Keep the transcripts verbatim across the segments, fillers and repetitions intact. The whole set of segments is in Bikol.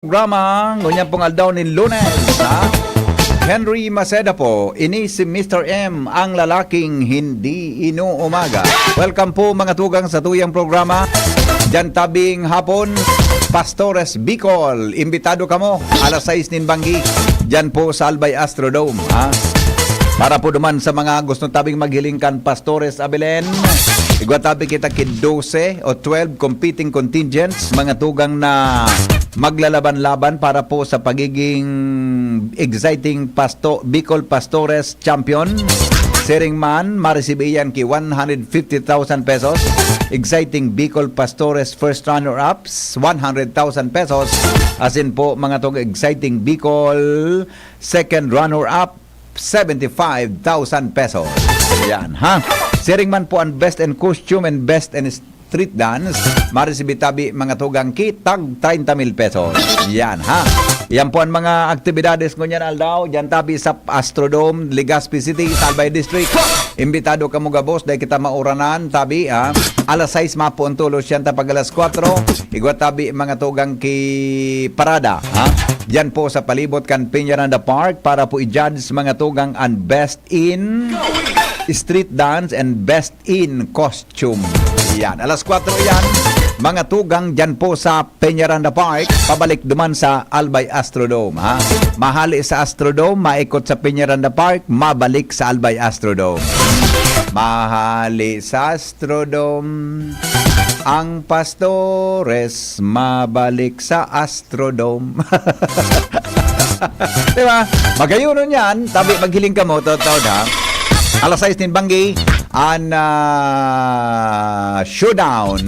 programa, ngunyan pong aldaw nin Lunes, ha? Henry Maceda po, ini si Mister M, ang lalaking hindi inuumaga. Welcome po, mga tugang, sa tuyang programa. Diyan tabing hapon, Pastores Bicol, imbitado kamo, alas sais nin banggi, diyan po sa Albay Astrodome, ha? Para po duman sa mga gusto tabing maghiling kan Pastores Abilen, igwa tabi kita ki dose o twelve competing contingents, mga tugang na maglalaban-laban para po sa pagiging exciting Pasto-, Bicol Pastores champion. Siring man, maresibi iyan ki one hundred fifty thousand pesos. Exciting Bicol Pastores first runner-ups, one hundred thousand pesos. Asin po, mga tugang, exciting Bicol second runner-up, seventy-five thousand pesos. Yan, ha? Siring man po ang best in costume and best in street dance, maresibi tabi, mga tugang, ki tag treinta mil pesos. Yan, ha? Yan po ang mga aktibidades ngunyan aldaw. Diyan tabi sa Astrodome, Legazpi City, Albay District. Imbitado kamo gabos, dahil kita mauranan, tabi, ha? Alas sais mapo ang tulos, yan ta pag alas kwatro. Igwa tabi, mga tugang, ki parada, ha? Diyan po sa palibot kan Peñaranda Park para po i-judge, mga tugang, ang best in street dance and best in costume. Yan, alas kwatro yan. Mga tugang, diyan po sa Peñaranda Park, pabalik duman sa Albay Astrodome, ha? Mahali sa Astrodome, maikot sa Peñaranda Park, mabalik sa Albay Astrodome. Mahali sa Astrodome, ang Pastores, mabalik sa Astrodome. Di ba? Magayonon yan. Tabi, maghiling kamo, taud-taud, ha? Alas sais nin banggi, an, ah, showdown,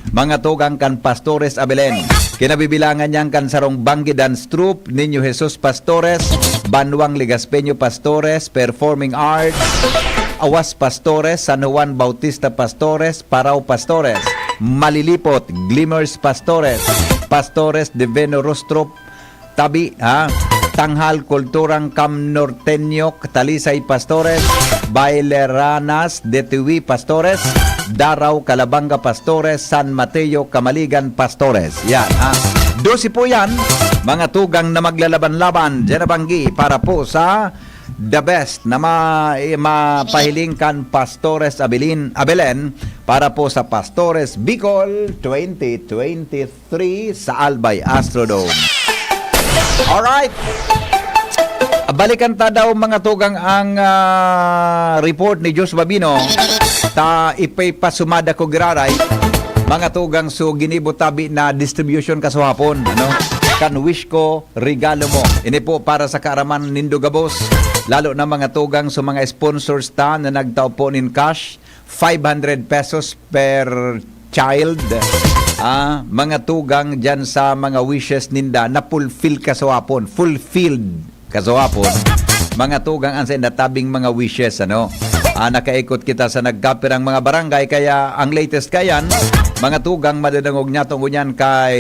mga tugang, kan Pastores Abilen. Kinabibilangan niyan kan sarong banggi dance troupe, Niño Jesus Pastores, Banwang Legaspeño Pastores, Performing Arts, Awas Pastores, San Juan Bautista Pastores, Parao Pastores, Malilipot, Glimmers Pastores, Pastores Divino Rostro, tabi, ha? Tanghal Kulturang Kam Norteño, Talisay Pastores, Baileranas de Tiwi Pastores, Daraw Calabanga Pastores, San Mateo Kamaligan Pastores. Yan, ha? Dose po yan, mga tugang na maglalaban-laban, diyan na banggi para po sa the best na ma-, mapahiling kan Pastores Abilin, Abelen para po sa Pastores Bicol twenty twenty-three sa Albay Astrodome. Alright. Balikan ta daw, mga tugang, ang, ah, report ni Josh Babino. Ta ipapasumada ko giraray, mga tugang, so ginibo tabi na distribution kasuhapon, ano? Kan wish ko, regalo mo. Ini po para sa kaaraman nindo gabos, lalo na, mga tugang, sa mga sponsors ta na nagtao po nin cash, five hundred pesos per child. Ah, mga tugang, diyan sa mga wishes ninda na fulfill kasuhapon, fulfilled kasuhapon. Mga tugang, ang sa inda tabing mga wishes, ano? Ah, nakaikot kita sa nagkapirang mga barangay, kaya ang latest kayan, mga tugang, madadangog niya tungod yan kay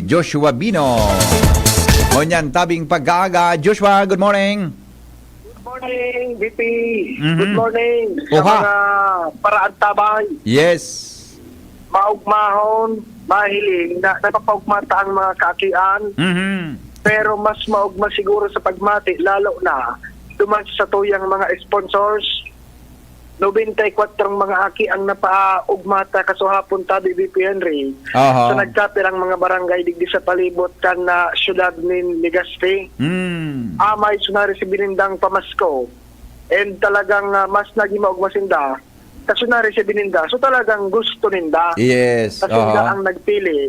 Joshua Bino. Ngunyan, tabing pagkaaga. Joshua, good morning. Good morning, V P. Mhm. Good morning sa Oha. Mga paraantabay. Yes. Maugmahon, mahiling na napapaugma ta ang mga kaakian. Mhm. Pero mas maugma siguro sa pagmati, lalo na duman sa tuyang mga sponsors. Nobenta y kwatro mga aki ang napaugma ta kasuhapon, tabi, V P Henry, Aha. sa nagkapirang mga barangay digdi sa palibot kan, ah, siyudad nin Legazpi. Hmm. Amay sunari si binindang pamasko. And talagang, ah, mas naging maugma sinda. Sa sunari si bininda. So talagang gusto ninda. Yes, Sa sinda aha. ang nagpili.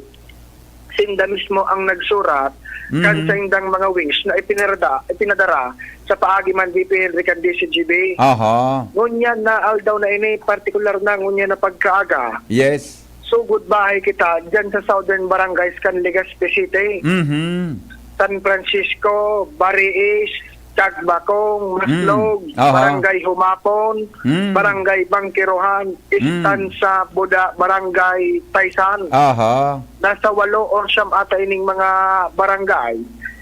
Sinda mismo ang nagsurat kan Mhm. saindang mga wish na ipinarada, ipinadara sa paagi man, V P Henry, kan D C G B. Aha. Ngunyan na aldaw na ini, partikular na ngunyan na pagkaaga. Yes. Sugod bahay kita dyan sa Southern Barangays kan Legazpi City. Mhm. San Francisco, Bariis, Cagbacong, Maslog, Mm. Aha. Barangay Humapon, Mm. Barangay Bangkirohan, Mm. Estansa, Buda, Barangay Taysan. Aha. Nasa walo or siyam ata ining mga barangay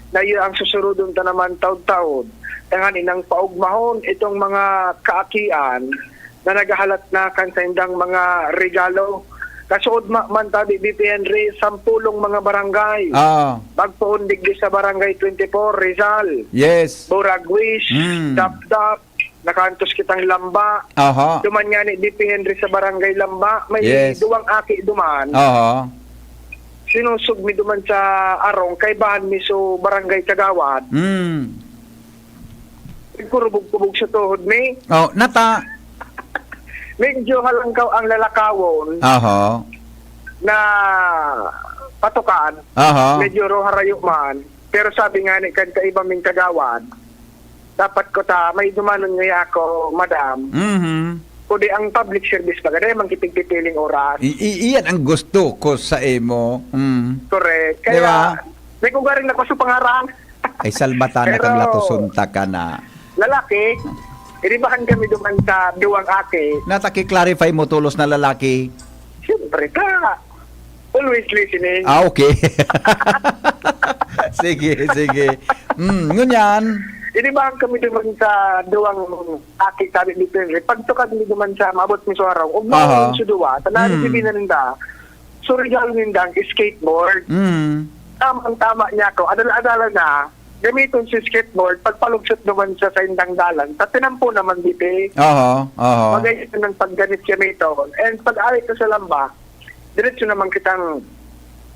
na iyo ang susurudon ta naman taod-taod. Tanganing paugmahon itong mga kaakian na naghahalat na kan saindang mga regalo Kasuodma man tabi, B P Henry, sampolong mga barangay. Ah, Magpoon digdi sa Barangay twenty-four, Rizal. yes. Buragwis, Mm. Dapdap, nakaantos kitang Lamba. Aha. Duman nga ni B P Henry sa Barangay Lamba, may Yes. duwang aki duman. Aha. Sinusog mi duman sa arong, kaibahan mi so Barangay Kagawad. Mm. Nagkurubog-kubog sa tuhod mi. Oh, nata. Medyo halangkaw ang lalakawon Aha. na patukan. Aha. Medyo roharayo man. Pero sabi nga ni kan kaiba ming kagawad, dapat ko ta, may dumanon ngaya ako, madam. Mhm. Kundi ang public service baga, dahil man kipigpipiling oras. I- i- iyan ang gusto ko sa imo. Mm. Correct. Di ba? Kaya, may kugaring ako sa pangarang. Ay, salbatan na Pero- kang latoson ta ka na. Lalaki, iribahan kami duman sa duwang aki. Nataki-clarify mo tulos na lalaki. Siyempre ka. Always listening. Ah, okay. Sige, sige. Mm, ngunyan. Iribahan kami duman sa duwang aki, sabi ni Henry. Pagtukad mi duman sa maabot mi sa araw, ug Aha. maabot sa duwa, tanari Hmm. si Binanda. So, regalo ninda ang skateboard. Mm. Tamang-tama niya ako. Adala-adala na, gamiton si skateboard, pagpalugsot naman sa saindang dalan. Sa tinampo naman, dito. Aha, aha. Magayon ng pagganit gamiton. And pag-alit ko sa lamba, diretso naman kitang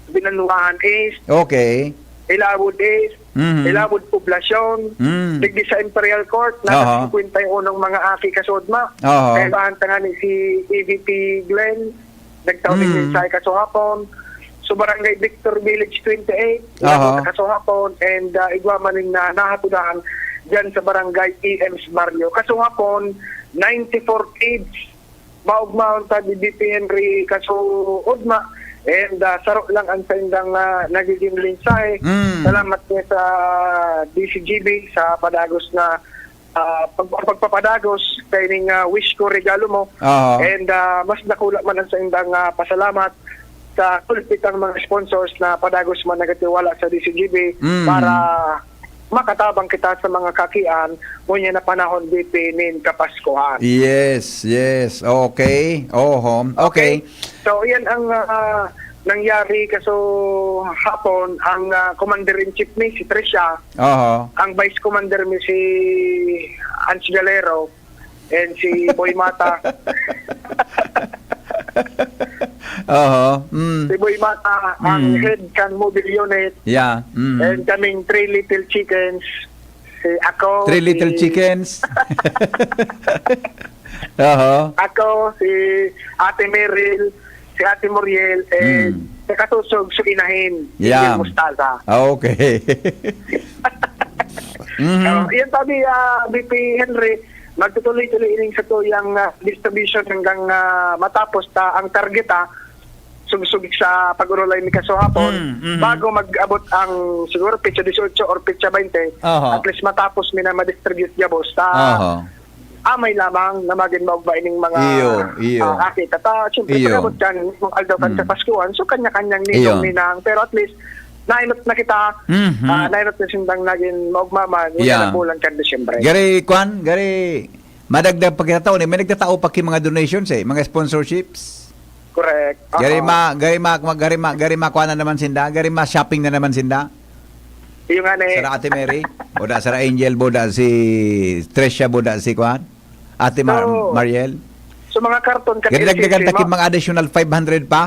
Binanwahan East, Okay. Ilawod East, Mhm. Ilawod Poblasyon, Mm. digdi sa Imperial Court, Aha. nasa singkwenta y unong mga aki kasuodma. Aha. Kaibahan ta nga ni si E V P Glenn, nagtao ni Mm. Minsay kasuhapon. So, Barangay Victor Village twenty-eight, Aha. Ilawod kasuhapon, and uh, igwa man ning na nahatudahan dyan sa Barangay E M's Barrio. Kasuhapon, ninety-four kids, maugmaon ta ni B P Henry kasuodma, and uh, saro lang ang saindang uh, nagiging mensahe. Mm. Salamat niya sa D C G B sa padagos na ah, pag-, pagpapadagos kaining ah, wish ko regalo mo. Aha. And ah, mas dakula man ang saindang ah, pasalamat sa kulpitang mga sponsors na padagos man nagatiwala sa D C G B Mm. para makatabang kita sa mga kakian ngunyan na panahon, B P, nin Kapaskuhan. Yes, yes. Okay. Oho. Okay. So, yan ang ah, nangyari kaso hapon. Ang ah, commander-in-chief ni si Tricia, Oho. ang vice commander ni si Ans Galero, and si Boy Mata. Oho. Mm. Si Boy Mata, ang Mm. head kan mobile unit, Yeah. Mm. and kaming three little chickens. Si ako, Three si little chickens. Oho. Ako, si Ate Meryl, si Ate Muriel, and Mm. sa kasusog, si Inahin, Yeah. Angel Mostaza. Ah, okay. Mhm. Oh, yan sabi, ah, B P Henry, magtutuloy-tuloy ining sa tuyang ah, distribution hanggang ah, matapos ta ang target, ah, sugsug sa pag-urulay ni kasuhapon. Mm, mhm. Bago mag-abot ang siguro petsa dieciocho or petsa baynte, Aha. at least matapos mi na ma-distribute gabos ta Aha. amay lamang na magin maugma ining mga Iyo, iyo. ah, aki. Tata, siyempre, Iyo. pag-abot kan mismong aldaw kan Mm. Kapaskuhan, so kanya-kanyang Iyo. ninong ninang. Pero at least, nainot na kita, Mhm. ah, nainot na sindang naging maugma man, Yeah. yeah. Bulan kan Disyembre. Gari, kwan, gari, madagdag pa kita taon eh. May nagtatao pa ki mga donations eh, mga sponsorships. Correct. Gari Oo. ma, gari ma, gari ma, gari ma, kuha na naman sinda, gari ma, shopping na naman sinda. Yung nga na eh. Sara Ate Mary, boda Sara Angel, boda si Tresha, boda si kwan, Ate Mar- So, Mariel. So mga karton kan Gari dagdagan L C C, ta ki ma- mga additional five hundred pa.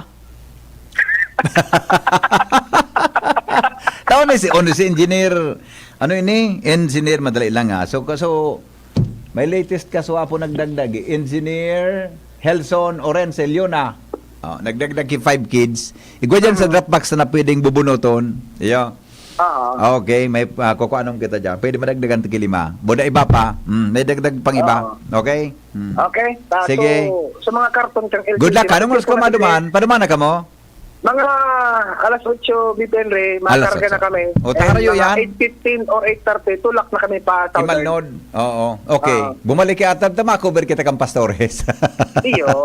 Tao ni si, ano, si Engineer, ano ini? Engineer, madali lang ha. So, so, may latest ka, so apo nagdagdag eh. Engineer Helson Orense Leona. Oh, nagdagdag ki five kids. Igwa dyan sa drop box na pwedeng bubunuton. Iyo. Oo. Okay, may uh, kukuanom kita dyan. Pwede madagdagan tiki lima. Boda iba pa. Mm, may dagdag pang iba. Oo. Okay? Mm. Okay. Ta, Sige. So, sa mga karton kan L C C, Good luck. Anong oras ka maduman? Paduman na ka mo? Mga alas otso, B P N Re, Alas makarga na otso. kami. O, tarayo And mga yan. eight fifteen or eight thirty, tulak na kami pa Southern. Imalnod. Oo. Okay. Ah. Bumalik ka ata, makover kita kang pastores. Iyo.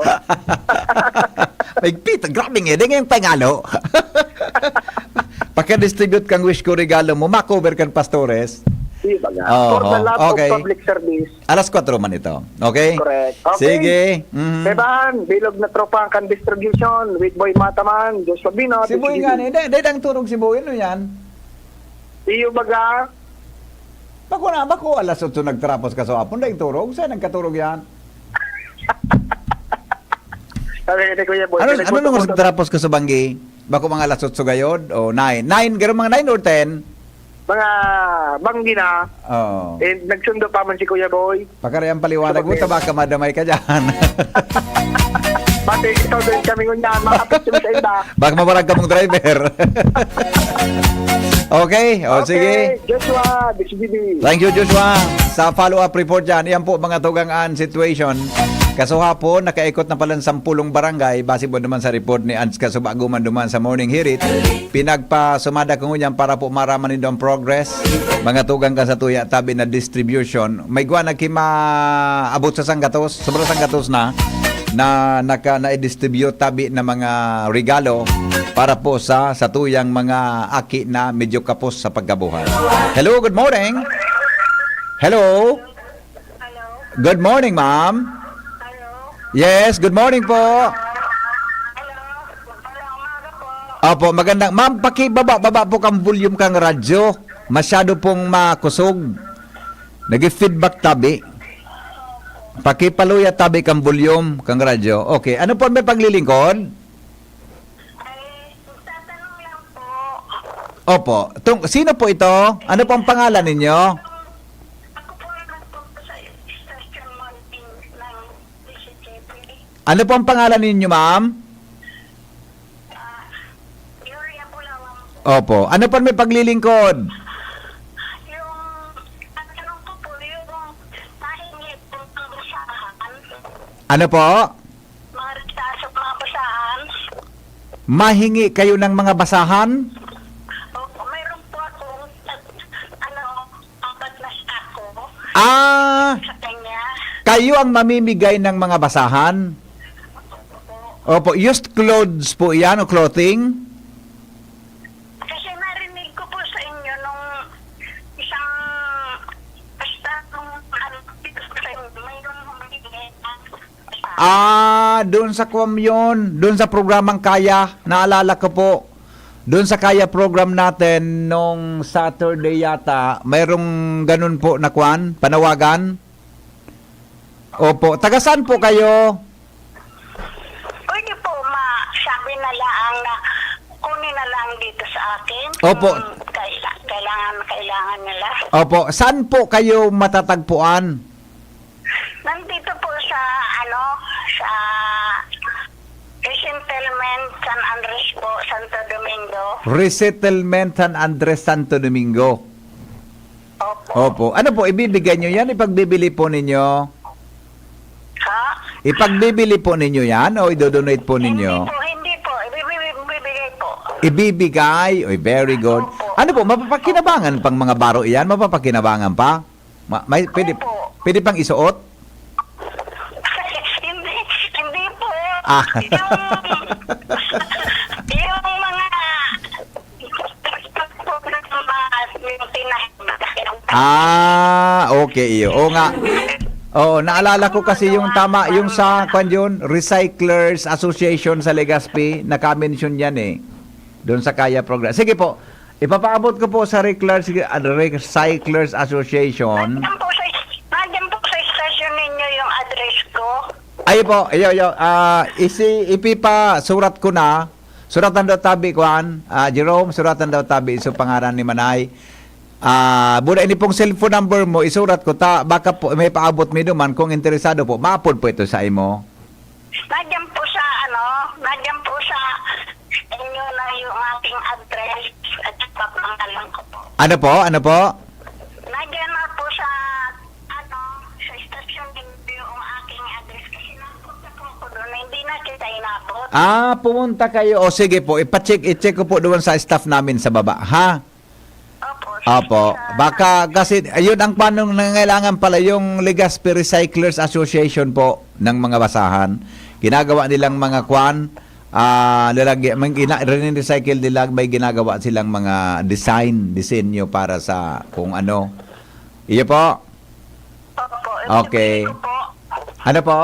Maigpit. Grabe nga. Di ngayong pangalo. Pagka-distribute kang wish ko regalo mo, makover kang pastores. Di ba nga? Oo, For the love okay. of public service. Alas kwatro man ito. Okay? Correct. Okay. Sige. Mhm. Kaibahan, bilog na tropa ang kan distribution with Boy Mataman, Joshua Bino, Si Boy nga ni, dahil ang turog si Boy, ano yan? Iyo baga? Bako na, bako alas otso nagtrapos ka sa hapon, dahil turog, saan nagkaturog yan? Sabi ni Kuya Boy, Ano, sabi ano ko, nung oras "Tumutok." nagtrapos ka sa banggi? Bako mga alas otso gayod? O nine? Nine? Garo mga nine or ten? Mga banggi na. Oo. Eh, nagsundo pa man si Kuya Boy. Pagkari ang paliwanag mo, Sabagay. Tabaka madamay ka dyan. Pati ito din kami ngunyan, mga kapitong sa iba. Baka mawarag ka mong driver. Okay, o sige. Joshua, D C B B. Thank you, Joshua. Sa follow-up report dyan, yan po mga tugang an situation. Kasuhapon, nakaikot na pala ng sampulong barangay. Base po naman sa report ni Ans Kasubaguman duman sa Morning Hirit. Pinagpasumada ko ngunyan para po maraman nindo ang progress. Mga tugang kan sa tuya, tabi na distribution. May gwa nagkimaabot sa sanggatos, sobra sanggatos na, na naka, na-distribute tabi na mga regalo para po sa, sa tuyang mga aki na medyo kapos sa pagkabuhay. Hello, good morning. Hello. Hello? Good morning, ma'am. Hello? Yes, good morning po. Hello? Magandang umaga po. Opo, magandang. Ma'am, pakibaba-baba po kang volume kang radyo. Masyado pong makusog. Nag-feedback tabi. Pakipaluya tabi kang volume kang radyo. Okay, ano po may paglilingkod? Ay, magtatanong lang po. Opo. Tung, sino po ito? Ano po ang pangalan ninyo? Ako po ang nagpunta sa station morning ng D C T V. Ano po ang pangalan ninyo, ma'am? Ah, Gloria Bulawan po. Opo. Ano po may paglilingkod? Yung, ang tanong ko po, yung mahingi po ng basahan, Ano po? mga retraso, mga basahan. Mahingi kayo ng mga basahan? Opo, mayroon po akong, ano, apat na sako Ah, sa kanya. Kayo ang mamimigay ng mga basahan? Opo, used clothes po yan o clothing? Kasi narinig ko po sa inyo nung isang, basta nung ano, sa inyo, mayroong humingi ng Ah, doon sa Kwam yun. Doon sa programang Kaya. Naalala ko po. Doon sa Kaya program natin nung Saturday yata, mayroong ganun po na kwan, panawagan. Opo. Taga saan po kayo? Pwede po, ma, sabi na lang na kunin na lang dito sa akin. Opo. Kung kaila- kailangan, kailangan nila. Opo. Saan po kayo matatagpuan? Nandito po sa, ano, sa resettlement San Andres po, Santo Domingo. Resettlement San Andres, Santo Domingo. Opo. Opo. Ano po, ibibigay nyo yan? Ipagbibili po ninyo? Ha? Ipagbibili po ninyo yan o idodonate po Hindi ninyo? po, hindi po. Ibibigay, ibibigay po. Ibibigay. Oy, very good. Opo. Ano po, mapapakinabangan pang mga baro iyan? Mapapakinabangan pa? Ma- may, pwede, Opo. Pwede pang isuot? Hindi, hindi po. Ah. Yung, yung mga, yung tinahin, Ah, okay. Iyo. Oo nga. Oo, naalala ko kasi yung tama, yung sa, kwan yun, Recyclers Association sa Legazpi, naka-mention yan eh. Doon sa Kaya Program. Sige po, ipapaabot ko po sa Reclers, ah, Recyclers Association. Nandiyan po sa, nandiyan po sa station ninyo yung address ko. Ayo po, ayo, ayo. Ah, isi, ipipasurat ko na. Suratan daw tabi, kwan. Ah, Jerome, suratan daw tabi. So, pangaran ni Manay. Ah, buda ini pong cellphone number mo, isurat ko ta. Baka po, may paabot mi duman. Kung interesado po, maapod po ito sa imo. Nandiyan po sa, ano, nandiyan po sa inyo na yung aking address at saka pangalan ko po. Ano po? Ano po? Nandiyan na po sa, ano, sa station ninyo yung aking address kasi napunta po ako doon na hindi na kita inabot. Ah, pumunta kayo. O sige po, ipacheck, i-check ko po doon sa staff namin sa baba, ha? Opo. Opo. sa- Baka kasi, ayun ang panong nangangailangan pala yung Legazpi Recyclers Association po ng mga basahan. Ginagawa nilang mga kwan, ah, lalagyan, may gina, recycle nila, may ginagawa silang mga design, disenyo para sa kung ano. Iyo po. Opo, Okay. Ibibigay ko po. Ano po?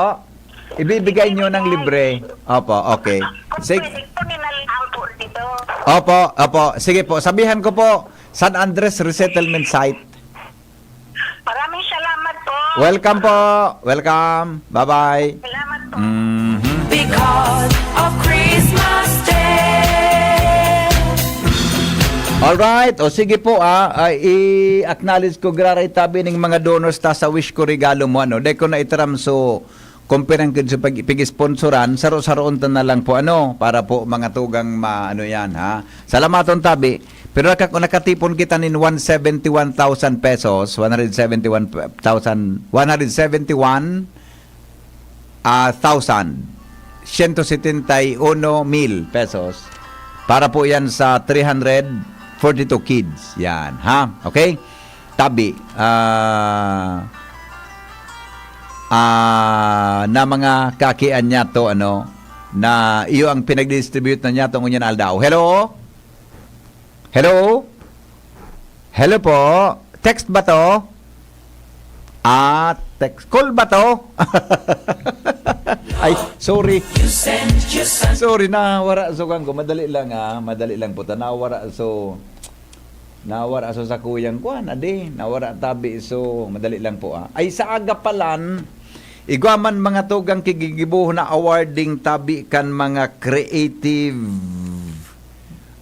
Ibibigay nyo ng libre. Opo, okay. Kung Sig- pwede po, ninalaang po dito. Opo, opo. Sige po, sabihan ko po, San Andres Resettlement Site. Maraming salamat po. Welcome po. Welcome. Bye-bye. Salamat po. Mhm. Because of Christmas Day. Alright. O sige po, ah, ah, i-acknowledge ko, graray tabi ning mga donors ta sa Wish Ko Regalo Mo, ano. Dai ko na itaram, so, kung pirang kid sa pag-, pag-sponsoran, saro-saroon ta na lang po, ano, para po mga tugang ma-, ano yan, ha. Salamaton tabi. Pero naka-, nakatipon kita nin one seventy-one thousand pesos, one hundred seventy-one thousand, one hundred seventy-one ah, thousand, siyento setenta y uno mil pesos para po yan sa three hundred forty-two kids. Yan, ha? Okay? Tabi, ah, ah, na mga kakian niya to, ano, na iyo ang pinag-distribute na niya to ngunyan aldaw. Hello? Hello? Hello po? Text ba to? Ah, text. Call ba to? Ay, sorry. You send, you send. Sorry, nawara so kan ko. Madali lang, ah. Madali lang po ta. Nawara so, nawara so sa kuyang kuan, adi. Nawara tabi so, madali lang po, ah. Ay, sa aga palan, igwa man mga tugang kigigibo na awarding tabi kan mga creative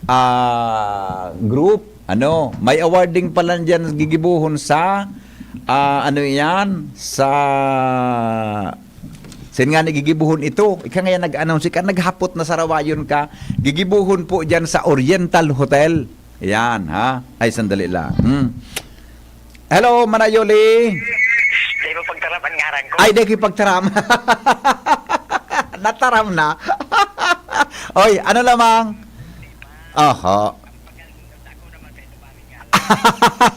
ah, group. Ano, may awarding pala diyan gigibuhon sa, ah, ano yan, sa, sin nga gigibuhon ito. Ika ngayon nag-announce ka, naghapot na sarawayon ka. Gigibuhon po diyan sa Oriental Hotel. Yan, ha? Ay, sandali lang. Hmm. Hello, Manayoli. Di mo pagtaram an ngaran ko. Ay, di ko pagtaram. Nataram na. Oy, ano lamang? Oho.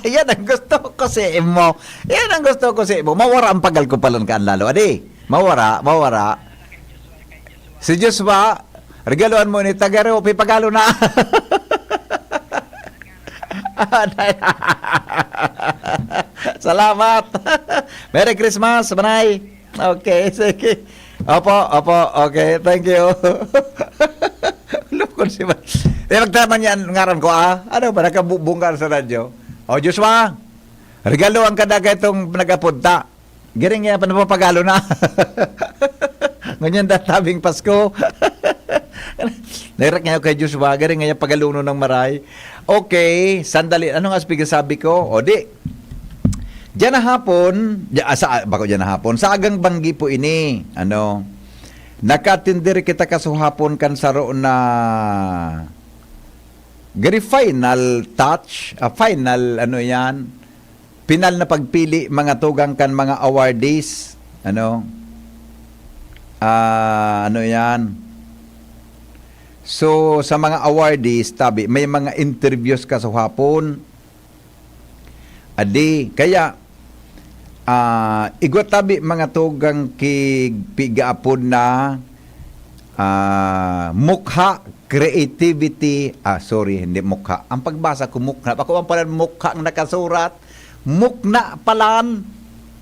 Yan ang gusto ko sa imo. Yan ang gusto ko sa imo. Mawara ang pagal ko palan kaan lalo. Adi, mawara, mawara. Si Joshua, regaluhan mo ni Tagaro, pipagalo na. Salamat. Merry Christmas, Manay. Okay, sige. Opo, opo. Okay, thank you. Lukon si Ma-, eh, magtaman yan, ngaran ko, ah. Ano ba, nakabubungkal sa radyo? O, Joshua, regalo ang kada ka itong nag-apunta. Giring niya pa napapagalo na. Ngunyan databing Pasko. Nairak niya kay Joshua, giring niya pagaluno ng maray. Okay, sandali. Ano nga sabi ko? O di, diyan na hapon, di, ah, sa, bako diyan na hapon, sa agang banggi po ini, ano, nakatindir kita kasuhapon kan saro na gari final touch, ah, final, ano yan, pinal na pagpili, mga tugang kan mga awardees, ano, ah, ano yan. So, sa mga awardees, tabi, may mga interviews kasuhapon. Adi, kaya, ah, igwa tabi mga tugang kig pigaapod na, ah, mukha, creativity, ah, sorry, hindi mukha. Ang pagbasa ko, mukha. Ako ang pala mukha ang nakasurat. Mukna palan.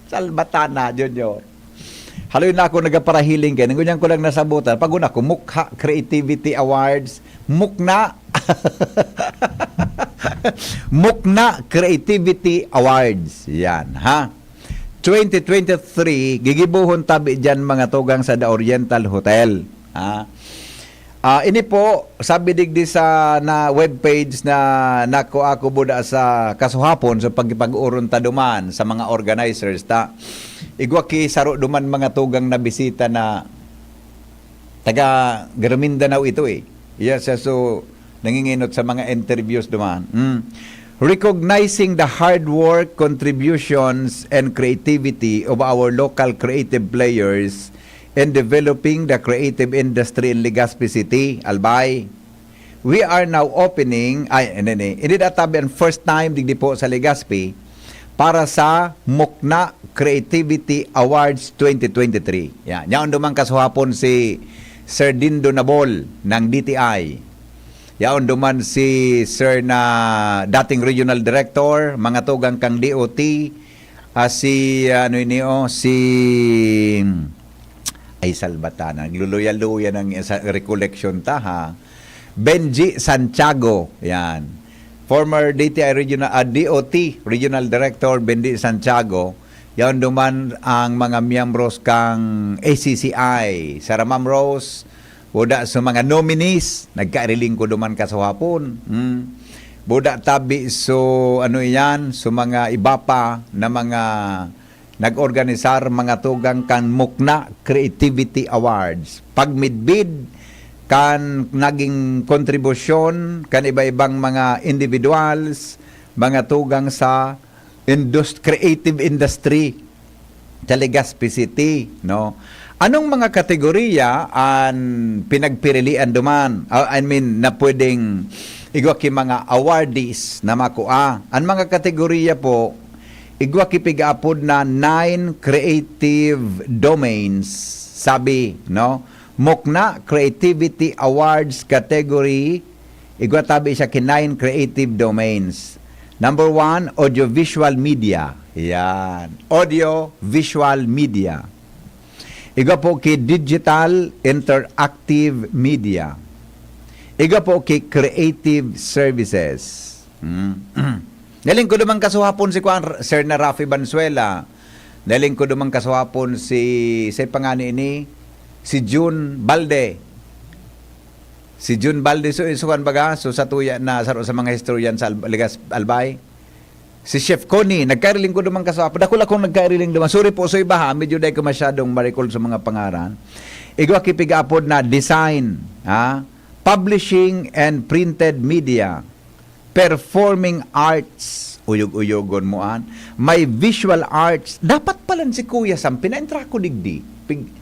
Salbatana, Junior. Haloy na ako nagaparahiling kay ngunyan ko lang nasabutan. Pag una ko, Mukha Creativity Awards. Mukna. Mukna Creativity Awards. Yan, ha? Twenty twenty-three, gigibuhon tabi dyan mga tugang sa The Oriental Hotel. Ha? Ah, ini po, sabi digdi sa na webpage na nako ako buda sa kasuhapon, so pagpag-uron ta duman sa mga organizers ta. Igwa ki saro duman mga tugang na bisita na taga Mindanao ito eh. Yes, so nanginginot sa mga interviews duman. Mm. Recognizing the hard work, contributions, and creativity of our local creative players in developing the creative industry in Legazpi City, Albay. We are now opening, ay, hindi, hindi. Hindi databi ang first time digdi po sa Legazpi para sa Mukna Creativity Awards twenty twenty-three. Yan. Yaon duman kasuhapon si Sir Dindo Nabol ng D T I. Yaon duman si Sir na dating Regional Director, mga tugang kang D O T, Ah, si, ano ini, oh, si, ay, salbata na. Nagluluya-luya ng sa recollection ta, ha. Benji Santiago, yan. Former D T I Regional, ah, D O T Regional Director Benji Santiago. Yan duman ang mga miyembros kang A C C I. Sara Ma'am Rose, buda sa mga nominees, nagkairiling ko duman kasuhapon. Hmm. Buda tabi so, ano iyan, so mga iba pa na mga nag-organisar, mga tugang kan Mukna Creativity Awards. Pagmidbid kan naging kontribusyon kan iba-ibang mga individuals, mga tugang sa indus-, creative industry sa Legazpi City, no? Anong mga kategoriya an pinagpirilian duman? Ah, I mean, na pwedeng igwa ki mga awardees na makua? An mga kategoriya po, igwa ki pigaapod na nine creative domains, sabi, no? Mukna Creativity Awards category, igwa tabi siya ki nine creative domains. Number one, audiovisual media. Yan. Audio-visual media. Igwa po ki digital interactive media. Igwa po ki creative services. Hmm. Nahiling ko duman kasuhapon si kuan, Sir na Rafi Banzuela. Nahiling ko duman kasuhapon si, si pangani ini, si Jun Balde. Si Jun Balde, so, so, kuan baga, so, sa tuya na, saro sa mga historian sa Al-, Legas-, Albay. Si Chef Connie, nagkairiling ko duman kasuhapon. Dakul akong nagkairiling duman. Sorry po, so iba ha, medyo dai ko masyadong ma-recall sa mga pangaran. Igwa ki pigaapod na design, ha? Publishing and printed media. Performing arts, uyog-uyogon mo an. May visual arts. Dapat palan si Kuya Sam, pinaentra ko digdi. Pig-,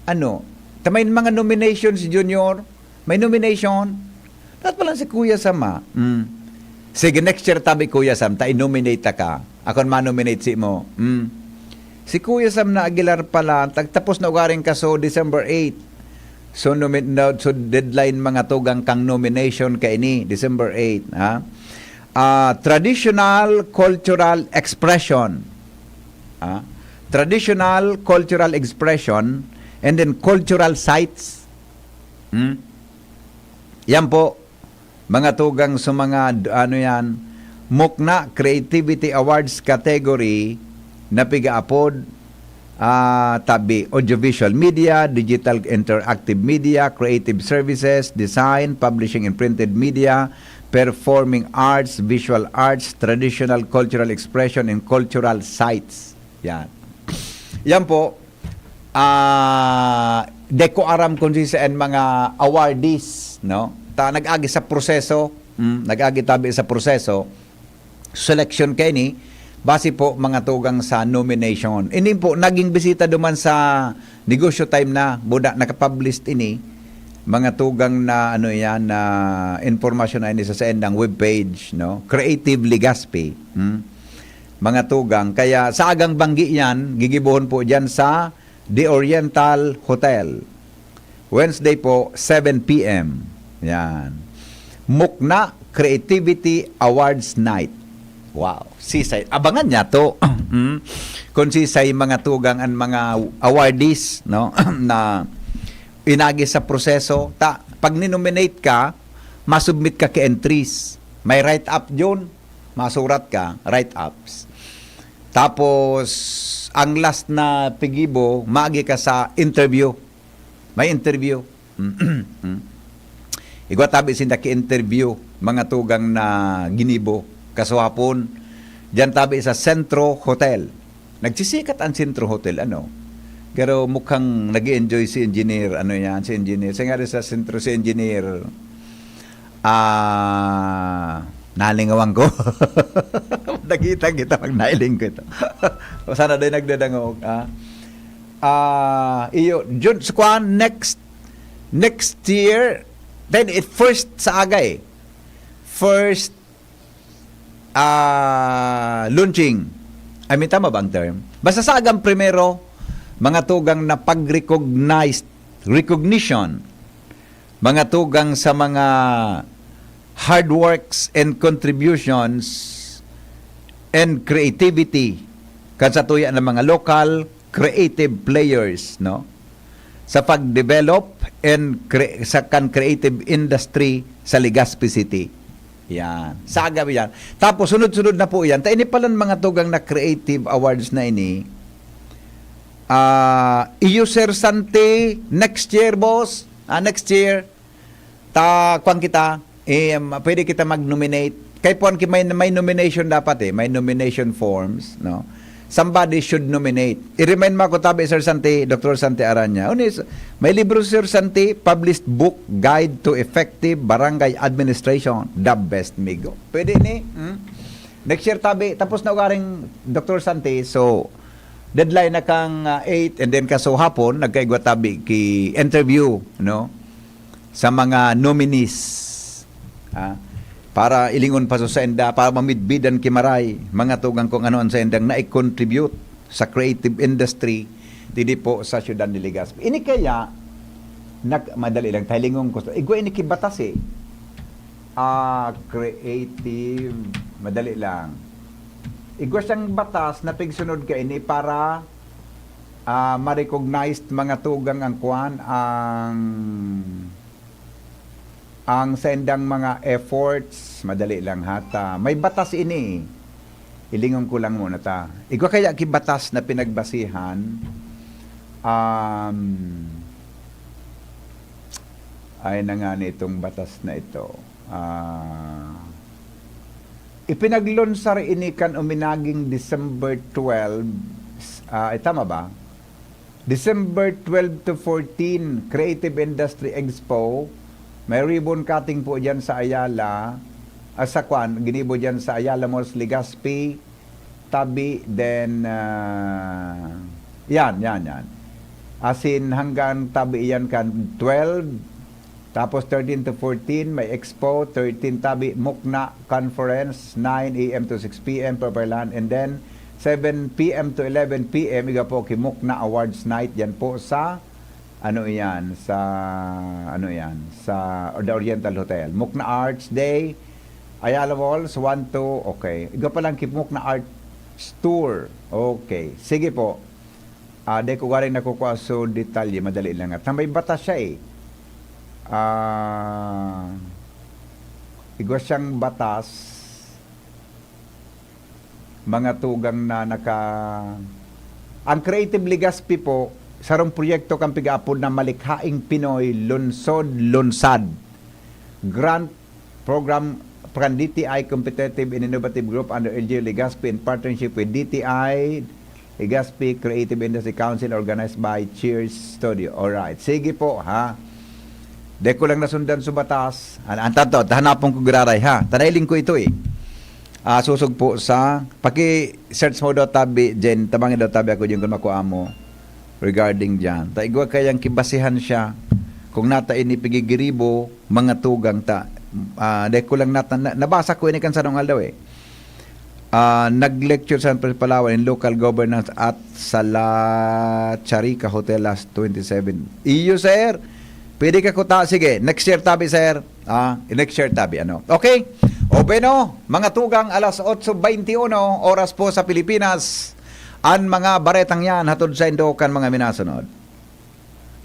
ano, ta may mga nomination si Junior. May nomination. Dapat palan si Kuya Sam, ah. Mm. Sige, next year tabi, Kuya Sam, ta i-nominate ta ka. Akon ma-nominate si mo. Mm. Si Kuya Sam na Aguilar pala, tagtapos na ugaring kaso December eight. So, nomi-, no, so deadline mga tugang kang nomination kaini, December eight, ha? Ah, traditional cultural expression. Ha? Traditional cultural expression and then cultural sites. Hmm? Yan po, mga tugang sa mga d-, ano yan, Mukna Creativity Awards category na pigaapod, ah, tabi, audiovisual media, digital interactive media, creative services, design, publishing and printed media, performing arts, visual arts, traditional cultural expression, and cultural sites. Yan. Yan po, ah, di ko aram kung si saan mga awardees, no? Ta, nag-agi sa proseso, mm, nag-agi tabi sa proseso, selection kaini, base po mga tugang sa nomination. Ini po, naging bisita duman sa Negosyo Time na, buda, nakapublish ini, mga tugang na, ano yan, na impormasyon na ini sa saendang webpage, no? Creative Legazpi, hmm? Mga tugang. Kaya sa agang banggi yan, gigibohon po dyan sa The Oriental Hotel. Wednesday po, seven P M. Yan. Mukna Creativity Awards Night. Wow. Sisay. Abangan niya to. Mm. Kung sisay mga tugang an mga awardees, no? Na inagi sa proseso. Ta, pag ninominate ka, masubmit ka ki entries. May write-up yun. Masurat ka, write-ups. Tapos, ang last na pigibo, maagi ka sa interview. May interview. Igwa tabi sinda ki-interview, mga tugang na ginibo. Kasuhapon, diyan tabi sa Centro Hotel. Nagsisikat ang Centro Hotel, ano? Pero mukhang nag enjoy si engineer, ano yan, si engineer. Sa nga rin sa Centro si engineer, ah, nalingawan ko. Nakita kita pag nailing ko ito. O sana do'y nagdadangog, ah. Ah, iyo, June, sa kwan, next, next year, then it first sa aga eh. First, ah, launching. I mean, tama ba ang term? Basta sa agang primero, mga tugang na pag-recognized, recognition, mga tugang sa mga hard works and contributions and creativity kan satuya na mga local creative players, no? Sa pag-develop and cre-, sa kan creative industry sa Legazpi City. Yan. Saga yan. Tapos, sunod-sunod na po yan. Ta ini palan mga tugang na creative awards na ini. Ah, iyo, Sir Santi, next year, boss. Ah, next year, ta, kwan kita, eh, pwede kita mag-nominate. Kay puan ki may, may nomination dapat eh, may nomination forms, no? Somebody should nominate. I-remind mo ako, tabi, Sir Santi, Doctor Santi Aranya. Unis, may libro si Sir Santi, published book, Guide to Effective Barangay Administration, the best, migo. Pwede ni? Hmm? Next year, tabi, tapos na ugaring Doctor Santi, so, deadline na kang, ah, eight, and then kaso hapon, nagkaigwa tabi ki interview, no? Sa mga nominees, ah, para ilingon pa sa sainda, para mamidbidan ki Maray, mga tugang kung ano ang saindang nai-contribute sa creative industry didi po sa siyudad ni Legazpi. Ini kaya, nag-, madali lang, tayo lingon ko. Igwa ini ki batas eh. Ah, creative, madali lang. Igwa siyang batas na pigsunod kaini para, ah, ma-recognized mga tugang ang kwan, ang, ang saindang mga efforts, madali lang hata. May batas ini eh. Ilingon ko lang muna ta. Igwa kaya ki batas na pinagbasihan, um, ay na nga nitong batas na ito. Ah, ipinaglunsar ini kan uminaging December twelve, ah, ay, tama ba? December twelve to fourteen, Creative Industry Expo. May ribbon cutting po dyan sa Ayala, ah, sa kwan, ginibo dyan sa Ayala Malls, Legazpi, tabi, then, ah, yan, yan, yan. As in, hanggang tabi yan kan twelve, tapos thirteen to fourteen, may expo, thirteen tabi, Mukna Conference, nine A M to six P M, Pepperland, and then seven P M to eleven P M, iga po ki Mukna Awards Night, yan po sa, ano yan, sa, ano yan, sa The Oriental Hotel. Mukna Arts Day, Ayala Malls, one, two, okay. Iga pa lang ki Mukna Arts Tour. Okay. Sige po. Ah, di ko galing nakukuha so detalye, madali lang. At may batas siya eh. Ah, igwa siyang batas, mga tugang na naka-, ang Creative Legazpi po, sarong proyekto kan pigaapod na Malikhaing Pinoy, Lungsod, Lunsad. Grant Program, kan D T I Competitive and Innovative Group under L G U Legazpi in partnership with D T I Legazpi Creative Industry Council, organized by Cheers Studio. Alright. Sige po, ha? Di ko lang nasundan sa batas. An-, ang tanto, hanapon ko giraray, ha? Tanailing ko ito, eh. Ah, susog po sa, paki-search mo daw tabi, Jen, tabangi daw tabi ako dyan kung makuha mo regarding dyan. Ta igwa kayang kibasihan siya kung nata ini pigigiribo, mga tugang ta. Ah, dahil ko lang nata-, na-, nabasa ko ini kan sarong aldaw eh. Ah, nag-lecture sa Palawan in local governance at sa La Charica Hotel last twenty-seven. Iyo, sir. Pwede ka kuta. Sige, next year tabi, sir. Ah, next year tabi, ano. Okay? O bueno, mga tugang, alas otso beintiuno, oras po sa Pilipinas. An mga baretang yan, hatod sa indo kan mga minasunod.